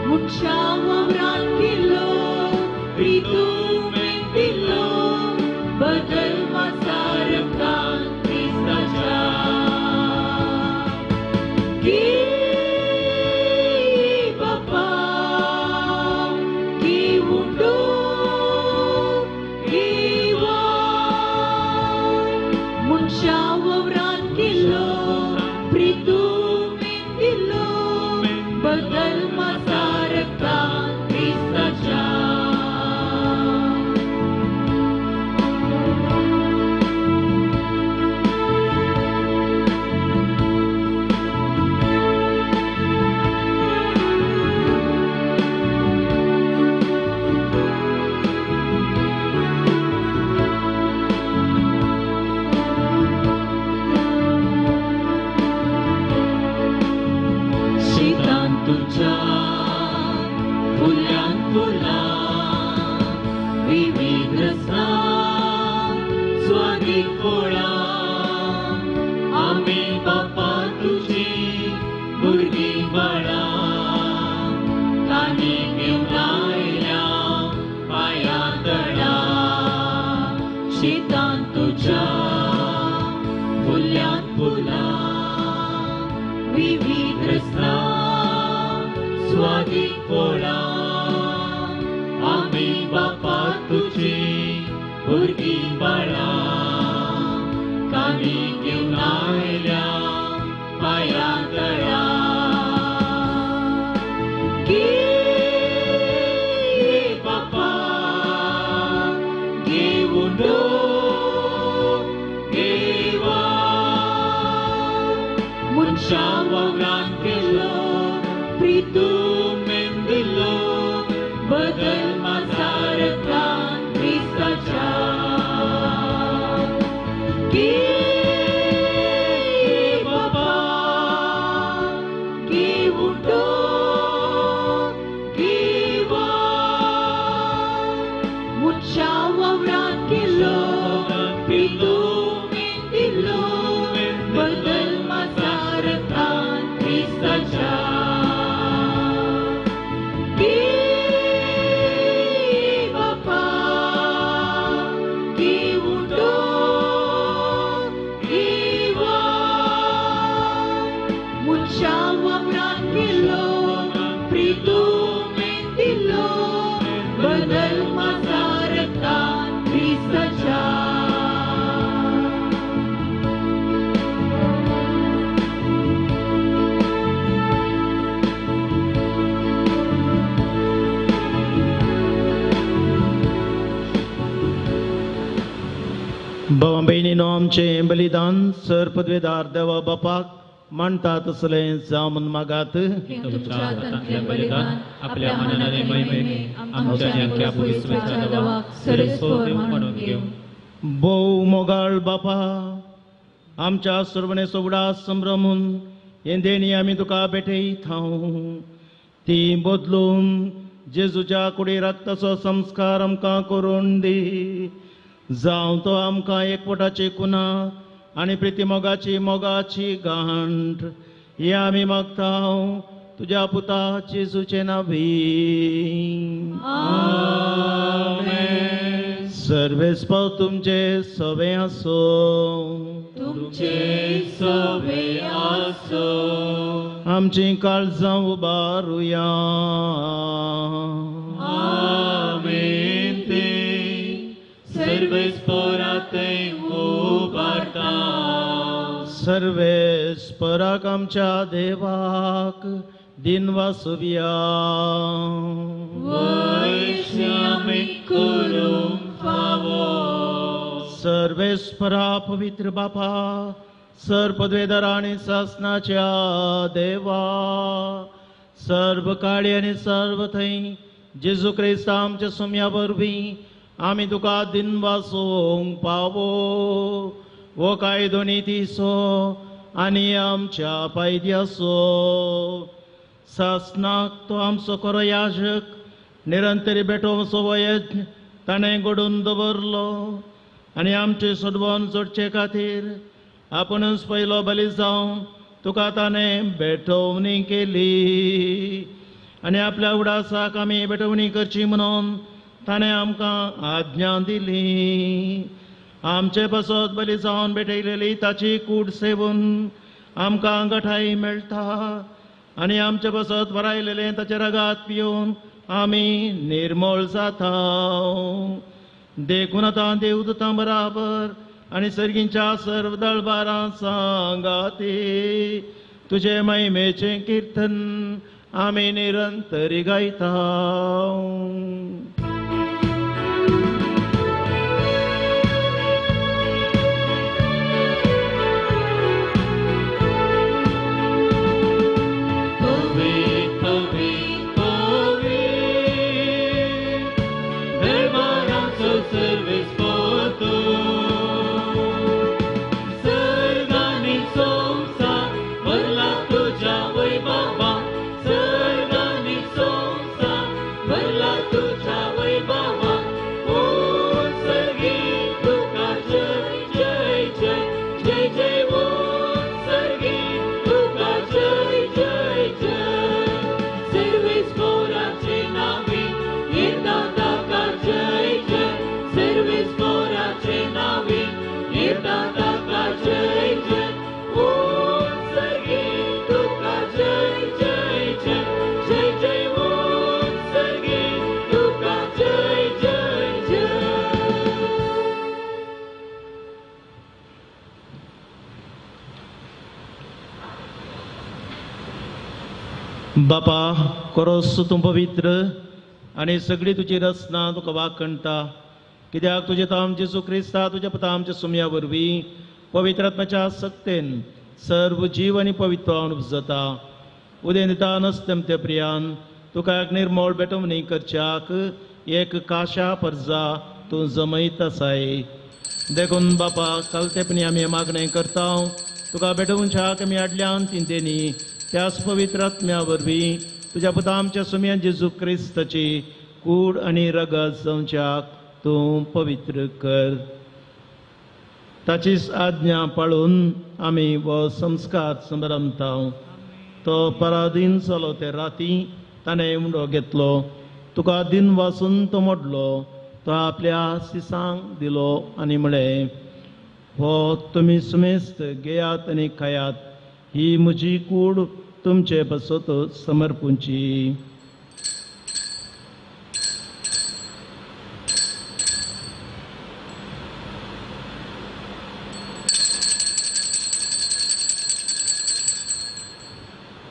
Mucha obra que lo, फुलां विविध रसां स्वादीक फळां आमी बापा तुजी भुरगीं बाळां कानी घेवन आयल्या पांया तळा शेतान तुज्या फुल्यांत फुलां विविध रसां स्वादीक फळां आमी बापा तुजी भुरगीं बाळां कानी घेवन आयल्या पांया तळा. घे बापा घेवन देवा मनशा वावरान केलो प्रितू मेंदिलो बदल मासारतान क्रिस्ताच्या. घे बाबा घेवन देवा मनशा वावरान केलो प्रितू मेंदिलो बदल मासारतान क्रिस्ताच्या. घे बापा घेवन देवा मनशा वावरान केलो प्रितू मेंदिलो बदल मासारतान क्रिस्ताच्या. भावा भयणीनो आमचें बलिदान सर पदवेदार देवा बापाक मांडटा तसलें जावं म्हूण मागात. तुमच्या हातांतलें बलिदान आपल्या मनाने महिमेक आमच्या आनी पुलिसाच्या देवाक सरस्वती म्हणून घेवं. भोव मोगाळ बापा, आमच्या सर्वणेचो उगडास संभ्रमून हें देणी आमी तुका भेटयता. ती बदलून जेजूच्या कुडी रक्ताचो संस्कार आमकां करून दी. जावं तो आमकां एकवटाची कुना आनी प्रिती मोगाची मोगाची गांठ हे आमी मागता तुज्या पुता जेजूचे नांवी. आमेन. सर्वेस्पव तुमचे सवे आसूं. तुमचे सवे आसूं. आमची काळजां उबारुया. आमेन. ते सर्वेस्परातय उबारता. सर्वेस्पराक आमच्या देवाक दिन वासुया. वैश्य आमी करूंक फावो. सर्वेस्परा पवित्र बापा, सर पदवेदार आनी सासनाच्या देवा, सर्व काळी आनी सर्व थंय जेजू क्रिस्त आमच्या सुम्या वरवीं आमी तुका दिन वासूंक पावो. हो कायदो नितीचो आनी आमच्या पायद्याचो सासनाक तो आमचो खरो याजक निरंतरी भेटोवचो हो यज्ञ ताणें घडोवन दवरलो आनी आमचे सोडवण जोडचे खातीर आपुणूच पयलो बली जावन तुका ताणें भेटवणी केली आनी आपल्या उडासाक आमी भेटवणी करची म्हणून ताणें आमकां आज्ञा दिली. आमचे पासत बली जावन भेटयलेली ताची कूड सेवून आमकां गठाय मेळटा आनी आमचे पासत वरायलेलें ताचे रगात पिवन आमी निर्मळ जाता. देखून आतां देवदूतां बराबर आनी सर्गींच्या सर्व दळबारां सांगाती तुजे महिमेचें किर्तन आमी निरंतरी गायता. Bye. तुझ्या वैभवा उत्सर्गी तुका जय जय जय जय जय उत्सर्गी तुका जय जय जय सर्वेस्पोराचे नावे येता ताका जय जय सर्वेस्पोराचे नावे येता ताका जय जय उत्सर्गी तुका जय जय जय जय जय उत्सर्गी तुका जय जय जय. बापा कोरोस तूं पवित्र आनी सगळी तुजी रचना तुका वाखणटा, कित्याक तुजें ताम जेजू क्रिस्ता तुज्या पुता आमच्या सुमया वरवीं पवित्र आत्म्याच्या सक्तेन सर्व जीव आनी पवित्र उपजता. उदें दिता नसतेमते प्रियान तुका एक निर्मोळ भेटवणी करच्याक एक काशा परजा तूं जमयत आसाय. देखून बापा कालतेपणी आमी मागणें करता, तुका भेटोवच्याक आमी हाडल्यान ती देणी त्याच पवित्र आत्म्या वरवीं तुज्या पुता आमच्या सुमया जेजू क्रिस्ताची कूड आनी रगत जावच्याक तूं पवित्र कर. ताचीच आज्ञा पाळून आमी हो संस्कार समरमता. तो पराधीन जालो ते राती ताणें उंडो घेतलो, तुका दिन वासून तो मोडलो, तो आपल्या सिसांक दिलो आनी म्हळें, हो तुमी सुमेस्त घेयात आनी खायात, ही म्हजी कूड तुमचे पासत समर्पूंची.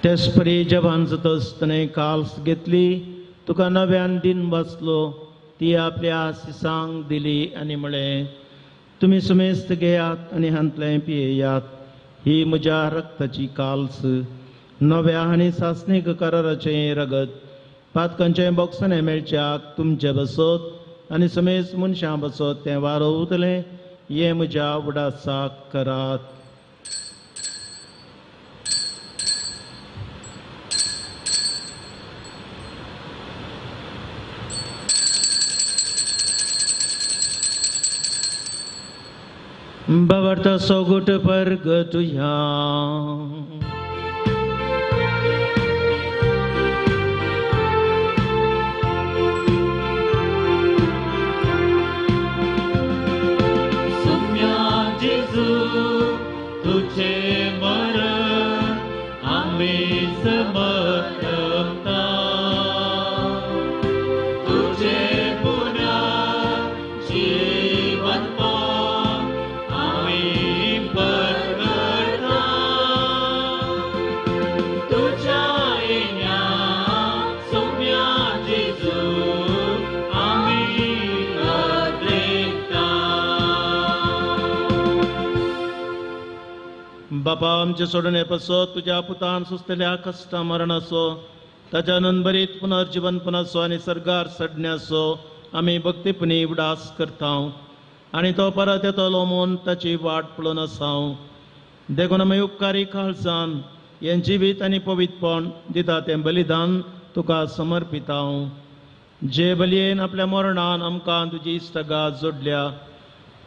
तेच परी जेवण जातच ताणें काल्स घेतली, तुका नव्यान दिन वाचलो, ती आपल्या सिसांक दिली आनी म्हळें, तुमी सुमेस्त घेयात आनी हांतलें पियेयात, ही म्हज्या रक्ताची काल्स, नव्या आनी सासणीक कराराचें रगत, पातकांचें बोगसणें मेळच्याक तुमचे बसत आनी समेस्त मनशां बसत तें वारोवतलें, हें म्हज्या उडासाक करात. बाबर्ता सोगुट परगटुया. सुम्या जेजू तुझे मरण आम्ही समर्पता, तुझे पुन्हा जीवनपण आम्ही परगटता, तुझ्या येण्या सुम्या जेजू आम्ही अद्रेकता. बापा आमचे सोडणे पासत तुज्या पुतान सोंसतल्या कश्टा मरणाचो, ताच्या नंबरीत पुनर्जीवनपणाचो आनी सर्गार सडण्याचो आमी भक्तीपणी उडास करता आनी तो परत येतलो म्हूण ताची वाट पळोवन आसा. देखून आमी उपकारी काळजान हें जिवीत आनी पवित्रपण दिता तें बलिदान तुका समर्पिता. जे बलयेन आपल्या मरणान आमकां तुजी इश्टागात जोडल्या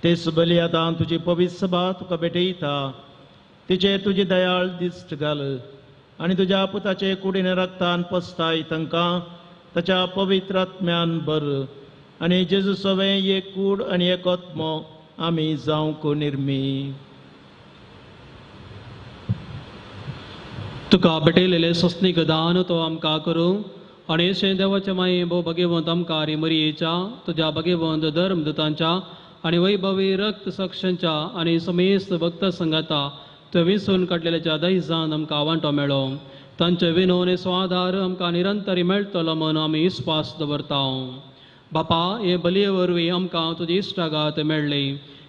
तेच बली आतां तुजी पवित्र सभा तुका भेटयता, तिचेर तुजी दयाळ दिश्ट घाल आनी तुज्या पुताचे कुडीन रक्तान पसताय तांकां ताच्या पवित्र आत्म्यान भर आनी जेजू सवें एक कूड आनी एक आत्मो आमी जावंक निर्मी. तुका भेटयलेलें सोंसणीक दान तो आमकां करूं आनी अशें देवाच्या माये भोव भगेवंत आमकां मरियेच्या तुज्या भगेवंत धर्मदूतांच्या आनी वैभवी रक्त साक्षांच्या आनी समेस्त भक्त संगाता तुवें विसून काडलेल्याच्या दैजान आमकां वांटो मेळो. तांचे विनोने स्वादार आमकां निरंतरी मेळटलो म्हूण आमी विस्वास दवरता. बापा हे बलये वरवीं आमकां तुजी इश्टागात मेळ्ळी,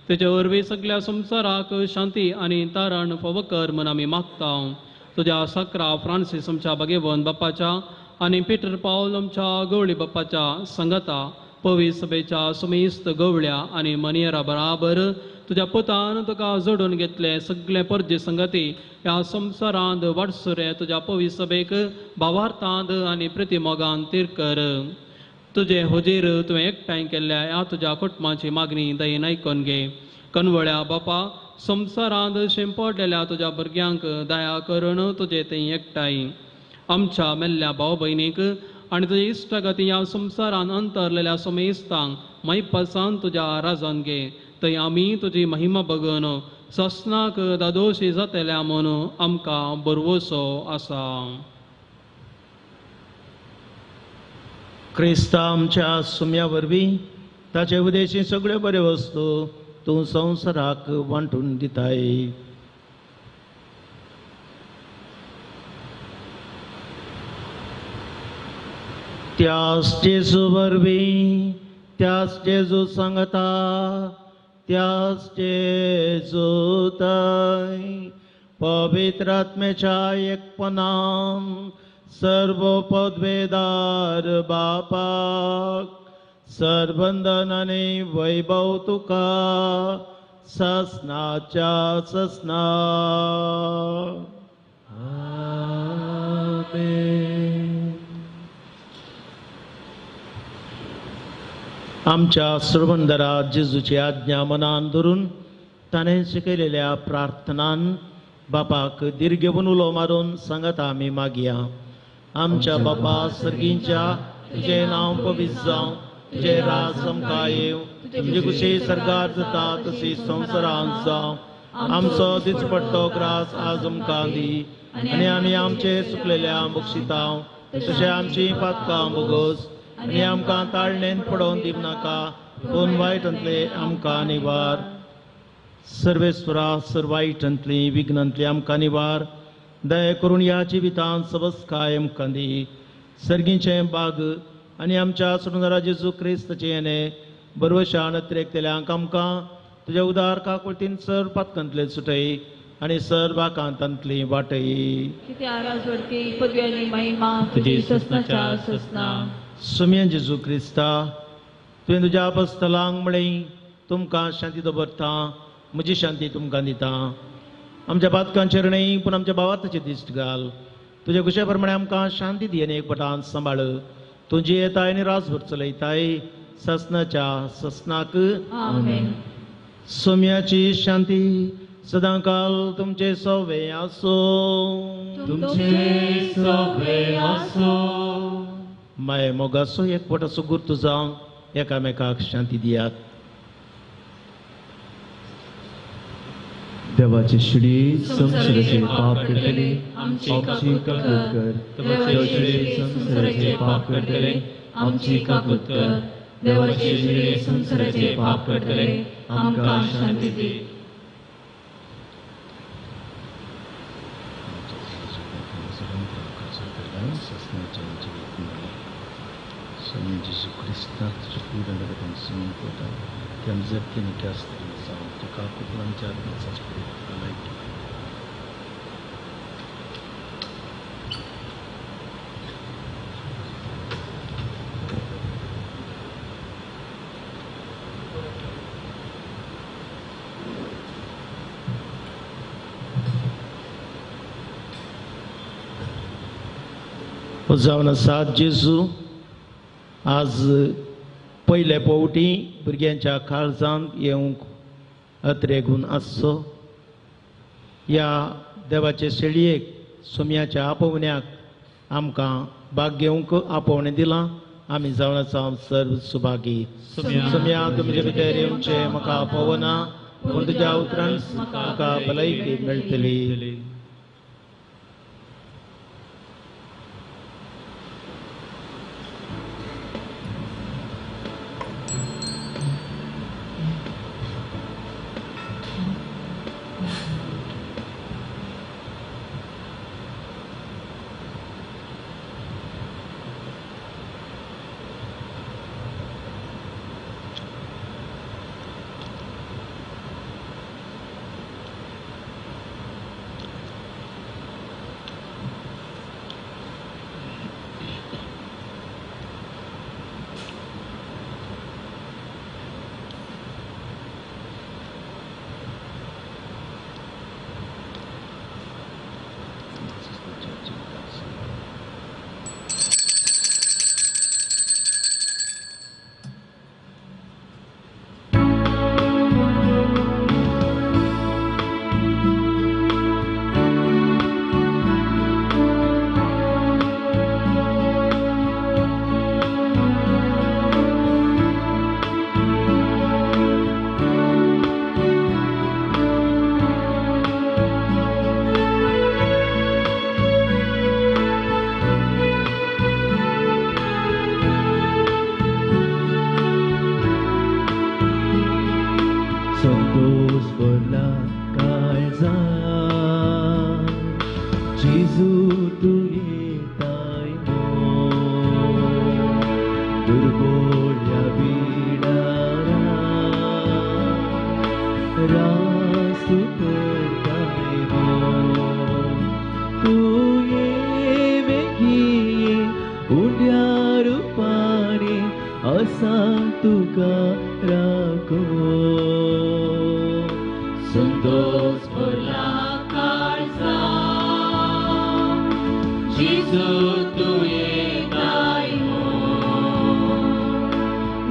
तेचे वरवीं सगल्या संवसाराक शांती आनी तारण फावो कर म्हूण आमी मागता. तुज्या सकरा फ्रांसीस आमच्या भगेवन बापाच्या आनी पिटर पावल आमच्या गवळी बापाच्या संगता पवी सभेच्या सुमेस्त गवळ्या आनी मनियरा बराबर तुज्या पुतान तुका जोडून घेतले सगळे परजे संगती ह्या संवसारांत वाटसुरे तुज्या पवी सभेक भावार्थांत आनी प्रतिमोगान तीर कर. तुजे हुजीर तुवें एकठांय केल्ल्या ह्या तुज्या कुटुंबाची मागणी दयेन आयकून घे. कनवळ्या बापा, संवसारांत शिंपडलेल्या तुज्या भुरग्यांक दया करून तुजे थंय एकठांय. आमच्या मेल्ल्या भाव भयणीक आनी तुज्या इश्टागती ह्या संवसारान अंतरलेल्या समेस्तांक मैपासान तुज्या राजान घे. थंय आमी तुजी महिमा बगून ससनाक दादोशी जातल्या म्हणून आमकां बरवसो आसा. क्रिस्ता आमच्या सुम्या वरवीं ताचे उदेशी सगळ्यो बऱ्यो वस्तू तूं संवसाराक वांटून दिताय. त्याच जेजू वरवीं, त्याच जेजू सांगता, त्याच जेजू थंय पवित्र आत्म्याच्या एकपणान सर्व पदवेदार बापाक सरबंधन आनी वैभव तुका ससनाच्या ससना. आमच्या सुरबंदरा जेजूची आज्ञा मनान धरून ताणें शिकयलेल्या प्रार्थनान बापाक धीर घेवन उलो मारून सांगता आमी मागया. आमच्या बापा सर्गींच्या, तुजें नांव पवित्र जावं, तुजें राज आमकां येवं, तुजी खुशी सरकार जाता तशी संवसारांत जावं. आमचो दिसपट्टो ग्रास आज आमकां दी आनी आमी आमचे चुकलेल्या बक्षितांव तशें आमची पातकां बोगोस आनी आमकां ताळणेन पडोवन दिवं नाका, पूण वायटांतले आमकां निवार. सर्वेस्वरा, सर्व वायटांतली विघ्नांतली आमकां निवार. दया करून ह्या जिवितांत सबसकाय आमकां दी. सर्गीचें बाग आनी आमच्या सुंदरा जेजू क्रिस्ताचें येणें बरवशान अत्रेकतल्यांक आमकां तुज्या उदार काकुळतीन सर पातकांतले सुटय आनी सर वाकांतांतली वाटय. सुम्या जेजू क्रिस्ता, तुवें तुज्या आपस्तलांक म्हळें, तुमकां शांती दवरता, म्हजी शांती तुमकां दिता. आमच्या पातकांचेर न्हय पूण आमच्या भावार्थाचेर दिश्ट घाल. तुज्या खुशे प्रमाणे आमकां शांती दी आनी एकवटान सांबाळ. तूं जियेताय आनी राजभर चलयताय ससनाच्या ससनाक. सोम्याची शांती सदांकाल तुमचे सवे आसूं. तुमचे सवे आसूं. माये मोगाचो एकवटाचो गुर्तू जावन एकामेकाक शांती दियात. देवाची शिडी संवसाराचे पाप करतले आमची काकूत कर. देवाची संवसाराचे पाप करतले आमची काकूत कर. देवाची शिडी संवसाराचे पाप करतले आमकां शांती दी. जावन आसा जेजू आज पयले पावटी भुरग्यांच्या काळजांत येवंक अत्रेगून आसचो. ह्या देवाचे शेळयेक सोम्याच्या आपोवण्याक आमकां भाग घेवंक आपोवणें दिलां. आमी जावन आसा सर्व सुभागी. सोम्या तुमचे भितर येवचें म्हाका आपोवना, पूण तुज्या उतरान म्हाका भलायकी मेळटली. आसा तुका राखो संतोष भरला काळजा जेजू तूं येताय म्हूण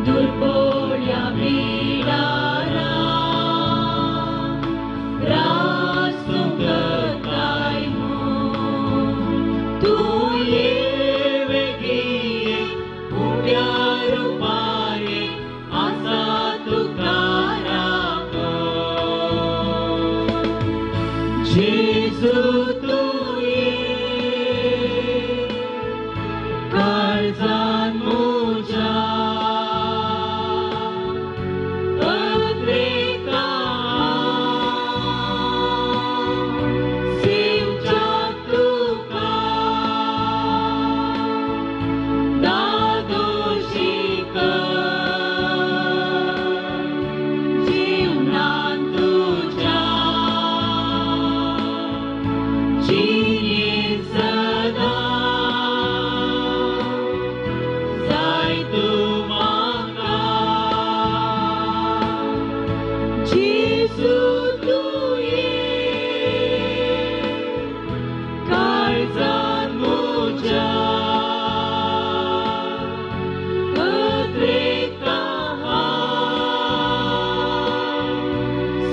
दुर्बोळ्या बिडारा रास तूं करताय म्हूण तूं ये वेगीं उब्या रुपारे आसा तुका राखो जेजू तूं ये काळजान म्हज्या अद्रेका सेवच्या तुका दादोशी कर जीवनान तुज्या जिणे सदा जाय तूं म्हाका जेजू तूं ये काळजान म्हज्या अद्रेका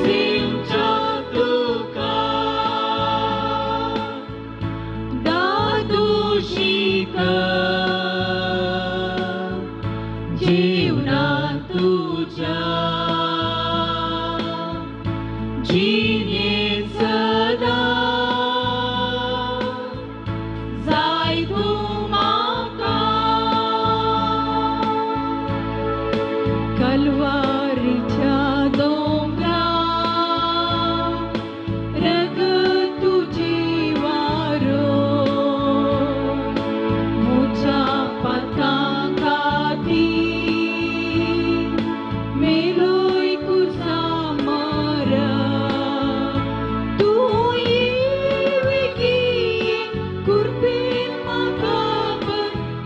सेवच्या तुका दादोशी कर जीवनान तुज्या जिणे सदा जाय तूं म्हाका कलवारीच्या दोंगरा रगत तुजी वारो म्हज्या पातां खातीर मेलोय कुर्सा मर तूं ये वेगीं कुर्पेन म्हाका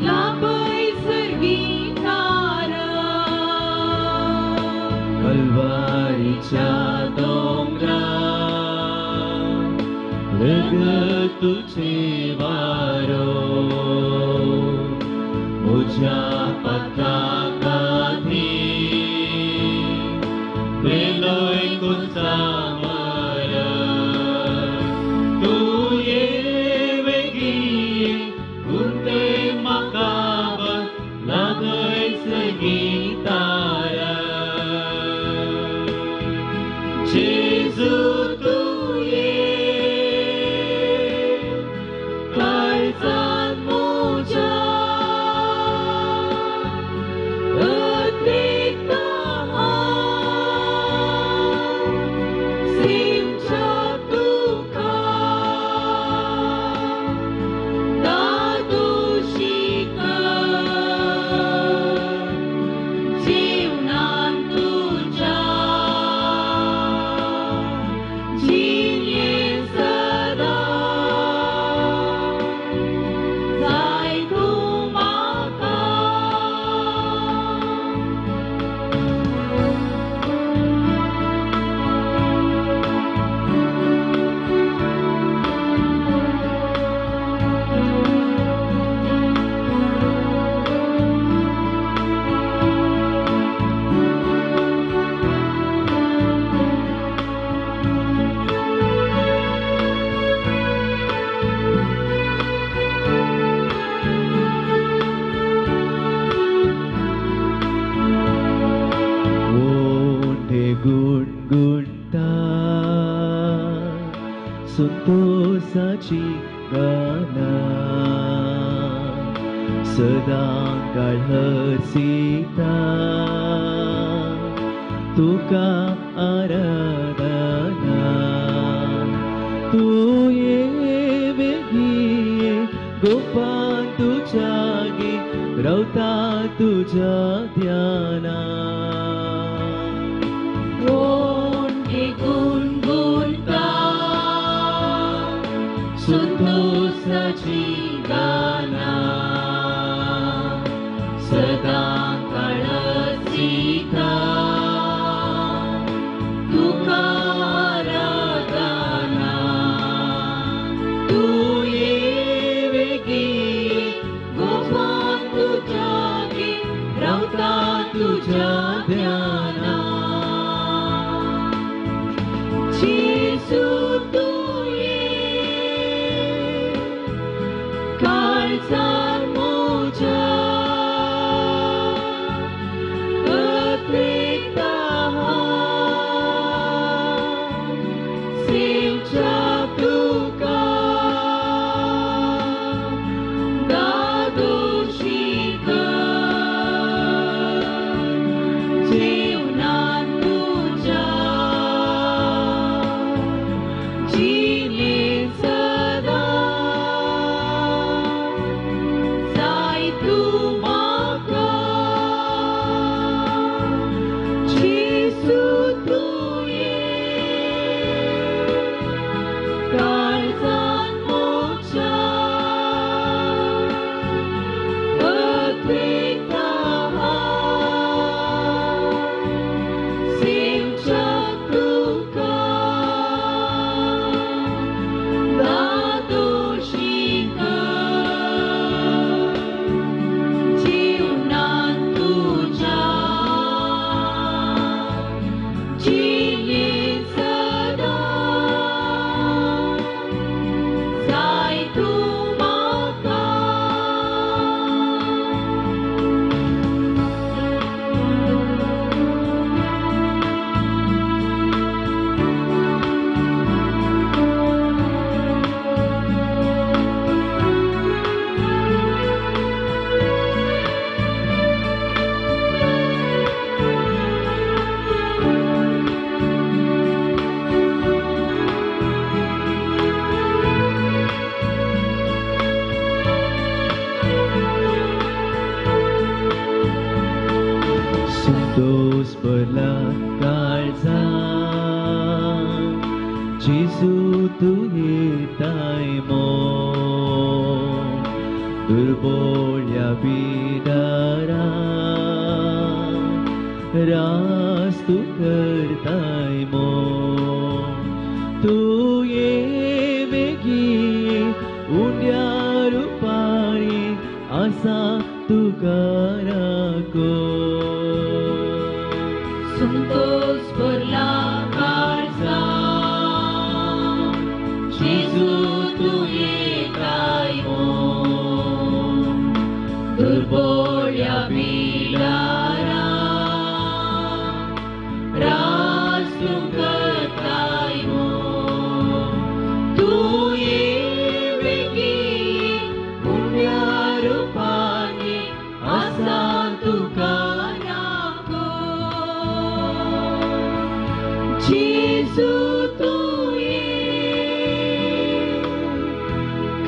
लाभय सर्गीं तारा कलवारीच्या दोंगरा रगत तुझे वारो म्हज्या पाता खातीर मेलोय कुर्सा मर तूं ये वेगीं कुर्ते म्हाका लागय सगीं तारा जेजू तूं ये काळजान म्हज्या अद्रेका सेवच्या तुका दादोशी कर जीवनान तुज्या जिणे सदा जाय तूं म्हाका ओंठे गुणगुणता संतोषाची गाना सदां काळ हसिता तुका आराधना तूं ये वेगीं गोपान तुज्या गे रावता तुज्या ध्याना ओंठे गुणगुणता संतोषाची गाना सदा काळ तुझ्या ध्याना जेजू तुवें काळजार म्हज्या अत्रेकता सेवच्या तुका दादोशी कर जीवनान तुझ्या जिणे सदा जाय तूं म्हाका जेजू तुवें काळजान म्हज्या अत्रेकता सेवच्या तुका दादोशी कर जीवनान तुझ्या जिणे सदा जाय तूं म्हाका संतोष भरला काळजान जेजू तूं येताय मोग दुर्बोळ्या बिडारा रास तूं करताय मोग तूं ये बेगीन उंड्या रुपारी आसा तुका राखो संतोष भरला काळजान जेजू तूं येताय मोग दुर्बोळ्या बिडारा रास तूं करताय मोग तूं ये बेगीन उण्या रुपानी आसा तुका राखो जेजू तुवें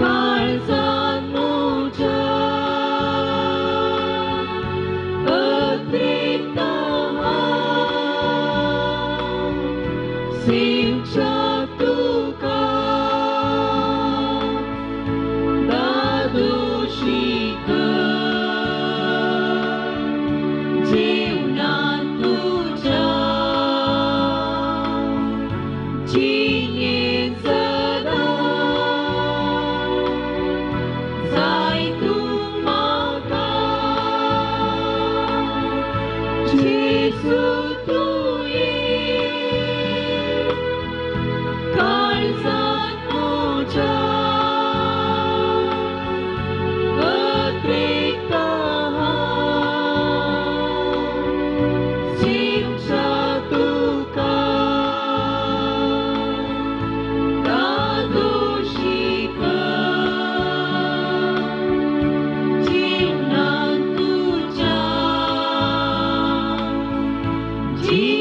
काळजान म्हज्या अत्रेकता सेवच्या तुका दादोशी कर जीवनान तुझ्या जिणे सदा जाय तूं म्हाका जेजू तुवें काळजान म्हज्या अत्रेकता सेवच्या तुका दादोशी कर जीवनान तुझ्या जिणे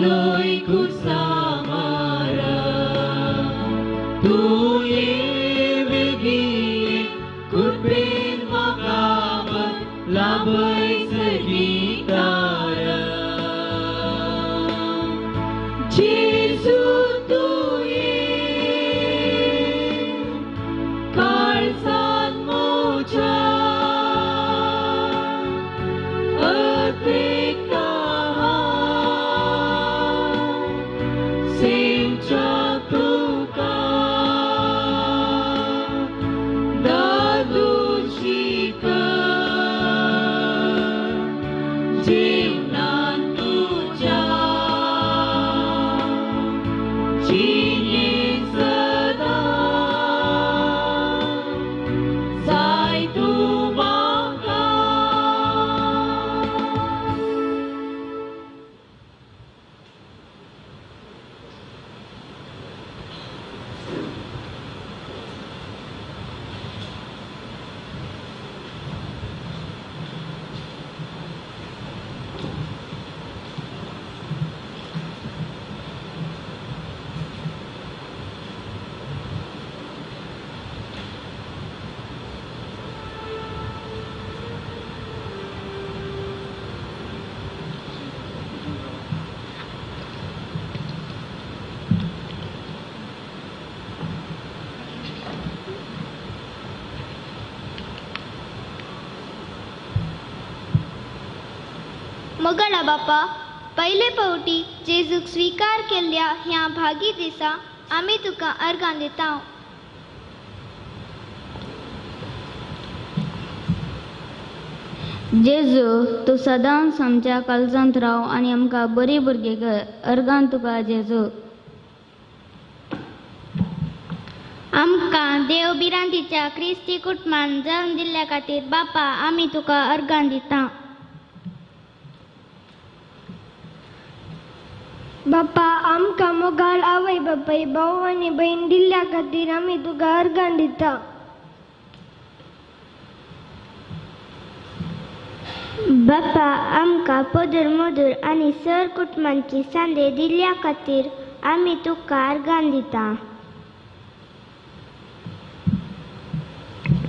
Daloy kusamara Tuye begi Kurpin makabat Labay sa gitara Jesu tuye Kalsan mo siya At Mogla बापा, पयले फावटी जेजूक स्वीकार केल्ल्या ह्या भागी दिसा आमी तुका अर्गां दिता. जेजू, तूं सदांच आमच्या काळजांत राव आनी आमकां बरी भुरगीं कर. अर्गां तुका जेजू. आमकां देव भिरांतीच्या क्रिस्ती कुटुंबान जल्म दिल्ल्या खातीर बापा आमी तुका अर्गां दिता. बापा, आमकां मोगाळ आवय बापाय, भाव आनी भयण दिल्ल्या खातीर आमी तुका अर्गां दिता. बापा, आमकां पदर मदूर आनी सर कुटुंबांची सांदे दिल्ल्या खातीर आमी तुका अर्गां दिता.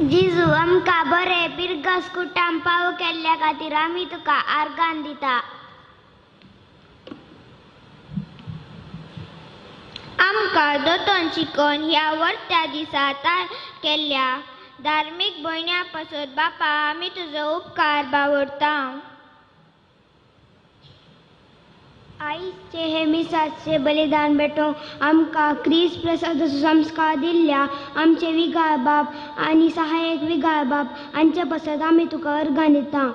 जेजू, आमकां बरें पिरगास कुटाम पाव केल्ल्या खातीर आमी तुका अर्गां दिता. आमकां दोतोन शिकोवन ह्या वर्त्या दिसा केल्ल्या धार्मीक भयण्यां पासत बापा आमी तुजो उपकार बावडता. आयचे हे मिसाचे बलिदान भेटोवंक आमकां क्रिस्त प्रसादाचो संस्कार दिल्ल्या आमचे विगार बाप आनी सहायक विगार बाप हांचे पासत आमी तुका अर्गां दिता.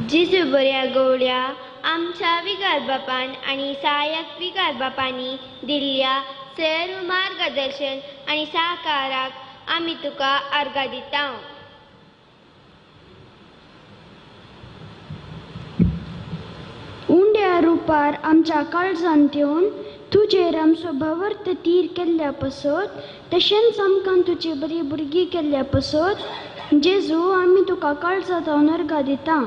जेजू बऱ्या गवळ्या, आमच्या विगार बापान आनी सहायक विगार बापांनी दिल्ल्या सर्व मार्गदर्शन आनी सहकाराक आमी तुका अर्गां दिता. उंड्या रुपार आमच्या काळजांत येवन तुजेर आमचो भावार्थ तीर केल्ल्या पासत, तशेंच आमकां तुजी बरी भुरगीं केल्ल्या पासत जेजू आमी तुका काळजांत अर्गां दिता.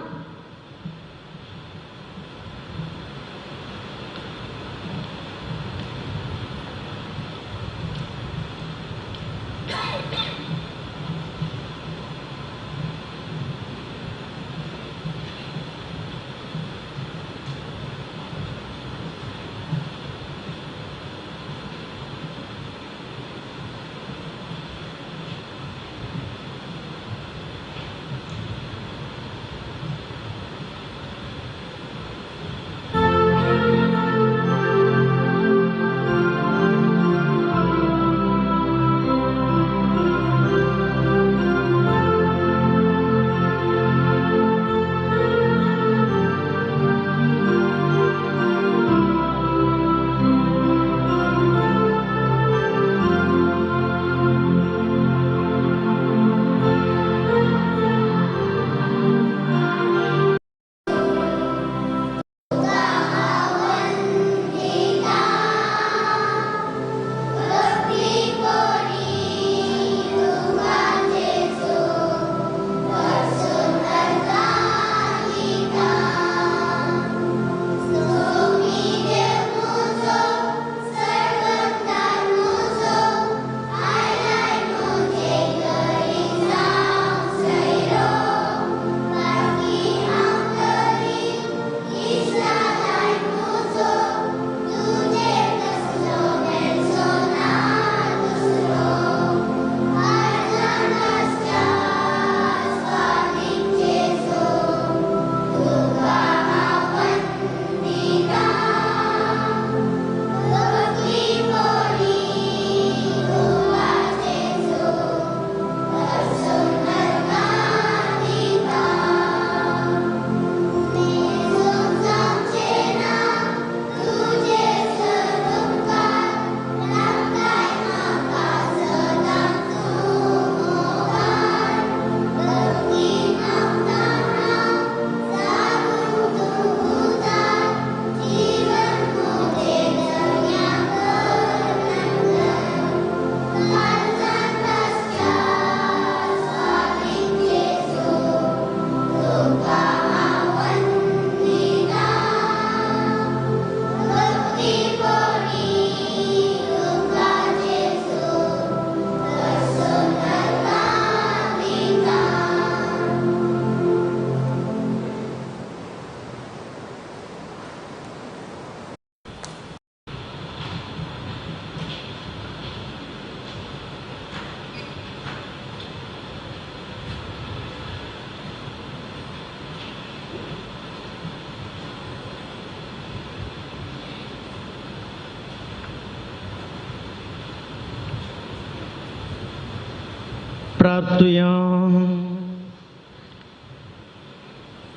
प्रार्थुया.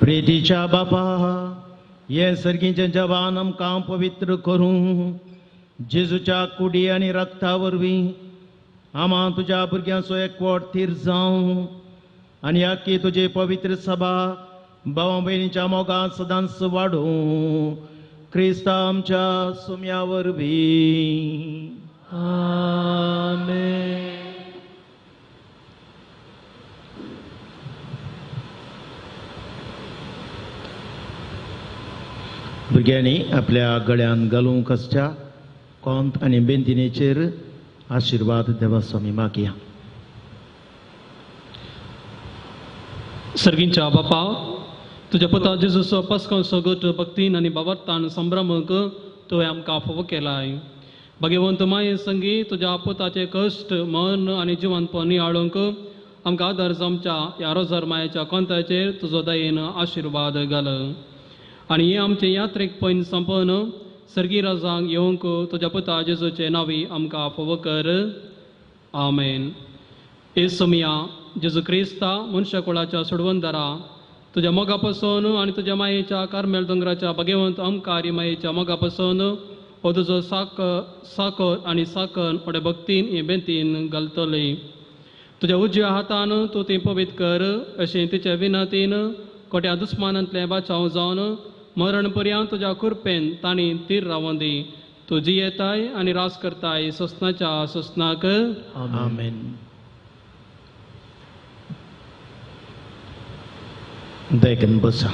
प्रितीच्या बापा, हे सर्गीचें जवान आमकां पवित्र करूं जेजूच्या कुडी आनी रक्ता वरवीं आमा तुज्या भुरग्यांचो एकवट थीर जावं आनी आख्खी तुजी पवित्र सभा भावा भयणीच्या मोगान सदांच वाडूं क्रिस्ता आमच्या सुम्या वरवीं. आमेन. भुरग्यांनी आपल्या गळ्यान घालूंक आसच्या कोंत आनी बेंतिनेचेर आशिर्वाद देवास्वामी मागया. सर्गींच्या बापा, तुज्या पुता जेजूचो पास्कांचो गट भक्तीन आनी बाबर्तान संभ्रमक तुवें आमकां फावो केलाय. भगवंत माये संगी तुज्या पुताचे कश्ट मर्ण आनी जिवनपण नियाळूंक आमकां आदार जावच्या ह्या रोजार मायेच्या कोंताचेर तुजो दयेन आशिर्वाद घाल आनी हे आमचे यात्रेक पयन संपन्न सर्गी राजांक येवंक तुज्या पुता जेजूचे नांवी आमकां फावो कर. आमेन. येसुमिया जेजू क्रिस्ता मनशाकुळाच्या सोडवणदारा, तुज्या मोगा पासून आनी तुज्या मायेच्या कार्मेल दोंगराच्या भगवंत अमकारी मायेच्या मोगा पासून हो तुजो साकर आनी साकन व्हडे भक्तीन हे बेंतीन घालतली. तुज्या उजव्या हातान तूं ती पवित्र कर अशें तिच्या विनंतीन कोट्या दुस्मानांतलें बाचाव जावन मरण पर्यंत तुज्या कृपेन तांणी तीर रावों दी. तूं जियेताय आनी रास करताय सोसनाच्या सोसनाक. आमेन. देखून बसा.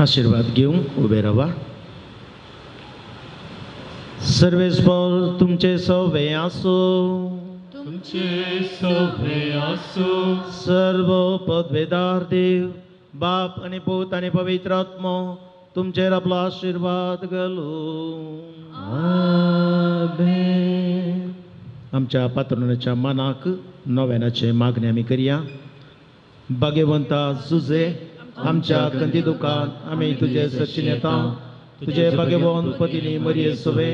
आशीर्वाद घेवंक उबे रावा. सर्वेस्पर तुमचे सवे आसूं. तुमचे सवे आसूं. सर्व पदवेदार देव बाप आनी पूत आनी पवित्र आत्मो तुमचेर आपलो आशिर्वाद घालूं. आमेन. आमच्या पात्रणाच्या मनाक नव्यानाचे मागणे आमी करया. भाग्यवंता जुजे आमच्या कंदी दुकान आमी तुजे सचीन येता. तुजे भाग्यवंत पतिनी मरिये सोवे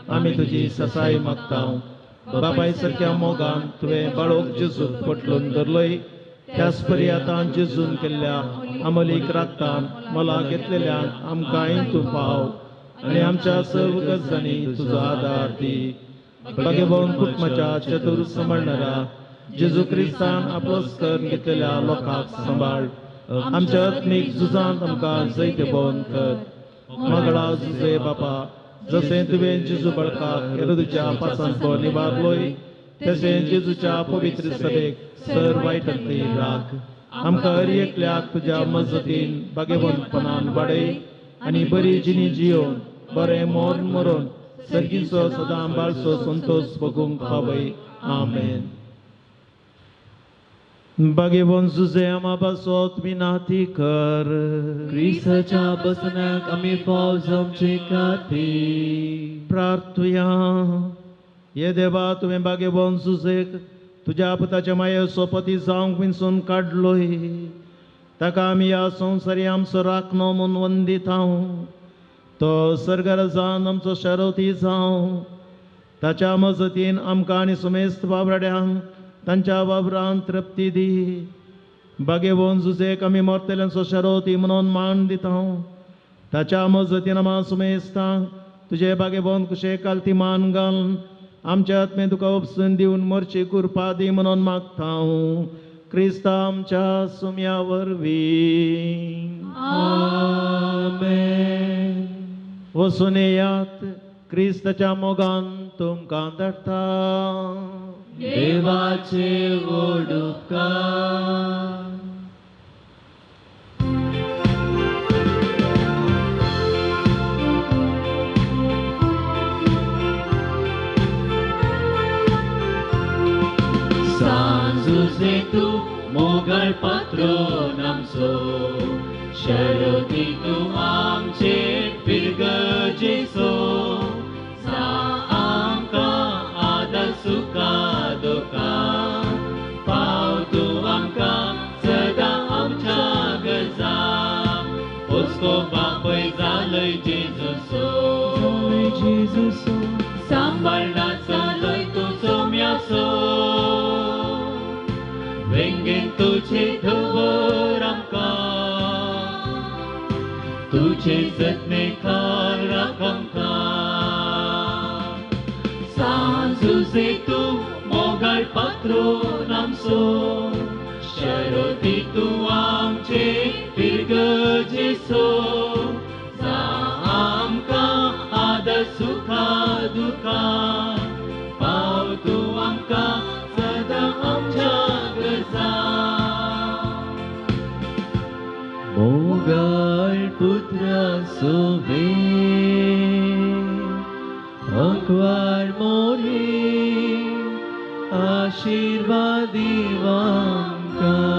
आमी तुजी ससाय मागता. बापाय सारक्या मोगान तुवें बाळोक जेजूक पटलून धरलोय. त्याच परी आतां जेजून केल्ल्या अमलीक राखतान मला घेतलेल्यान आमकांय तूं पाव आनी आमच्या सर्व गरजांनी तुजो आदार दी. भाग्यवंत कुटुंबाच्या चतुर सांबाळणारा जेजू क्रिस्तान आपलो स्कर घेतलेल्या लोकांक सांबाळ. आमच्या आत्मीक झुजांत आमकां जैतबोन कर. मगळा जुजे बापा जशें तुवें जेजू बळकाक हेरोदीच्या पासांत निवारलोय तशें जेजूच्या पवित्र सभेक सर वायटांतली राख. आमकां हर एकल्याक तुज्या मजतीन भाग्यवंतपणान वाडय आनी बरी जिणी जियोवन बरें मोर मरोन सर्गीचो सदां बाळचो संतोश भोगूंक पावय. आमेन. भाग्यवंत जुजे आमा पासत विनाती कर. क्रिस्ताच्या बसनाक आमी फाव जावचे खातीर प्रार्थुया. हे देवा तुवें भाग्यवंत जुजेक तुज्या पुताच्या मायेचो पती जावंक विंचून काडलोय. ताका आमी ह्या संवसारी आमचो राखणो म्हूण वंदिता. तो सर्गराजान आमचो शरवती जावं. ताच्या मजतीन आमकां आनी सुमेस्त वावराड्यांक तांच्या वावरान तृप्ती दी. भाग्यवंत जुजेक आमी मरतल्यांचो शरवती म्हणून मान दिता. ताच्या मजतीन आमा सुमेस्तांक तुजे भाग्यवंत कुशेकाल ती मान घालून आमच्या आत्मे तुका उपसून दिवन मरची कृपा दी म्हणून मागता. क्रिस्ता आमच्या सुम्या वरवीं. आमेन. वचून येयात. क्रिस्ताच्या मोगान तुमकां धाडटा. देवाचे व्हड उपकार. सांजुजे तूं मोगाळ पात्रोन आमचो शरती तूं आमचे पिरगजेचो. सा आमकां आदार सुखा दुखा पाव तूं आमकां सदां आमच्या गरजा. पोसको बापय जालय जेजूचो सांबाळना चालय तूं सोम्याचो. वेंगेन तुझे धवर आमकां तुझे जतने खाल राख आमकां. सांजुजे तूं मोगाळ पात्रोन आमचो शरती तूं आमचे पिरगजेचो. जा आमकां आदर सुखा दुखा पाव तूं आमकां सदां आमच्या गरजा. मोगाळ पुत्रा सोबे आंकवार मोरी आशिर्वादी आमकां.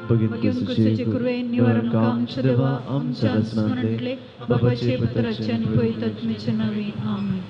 भगीन कृपेन निवारण आमच्या देवा आमच्या स्मरणले बाबाचे पुत्राचे आनी पवित्र आत्म्याचे नांवी. आमेन.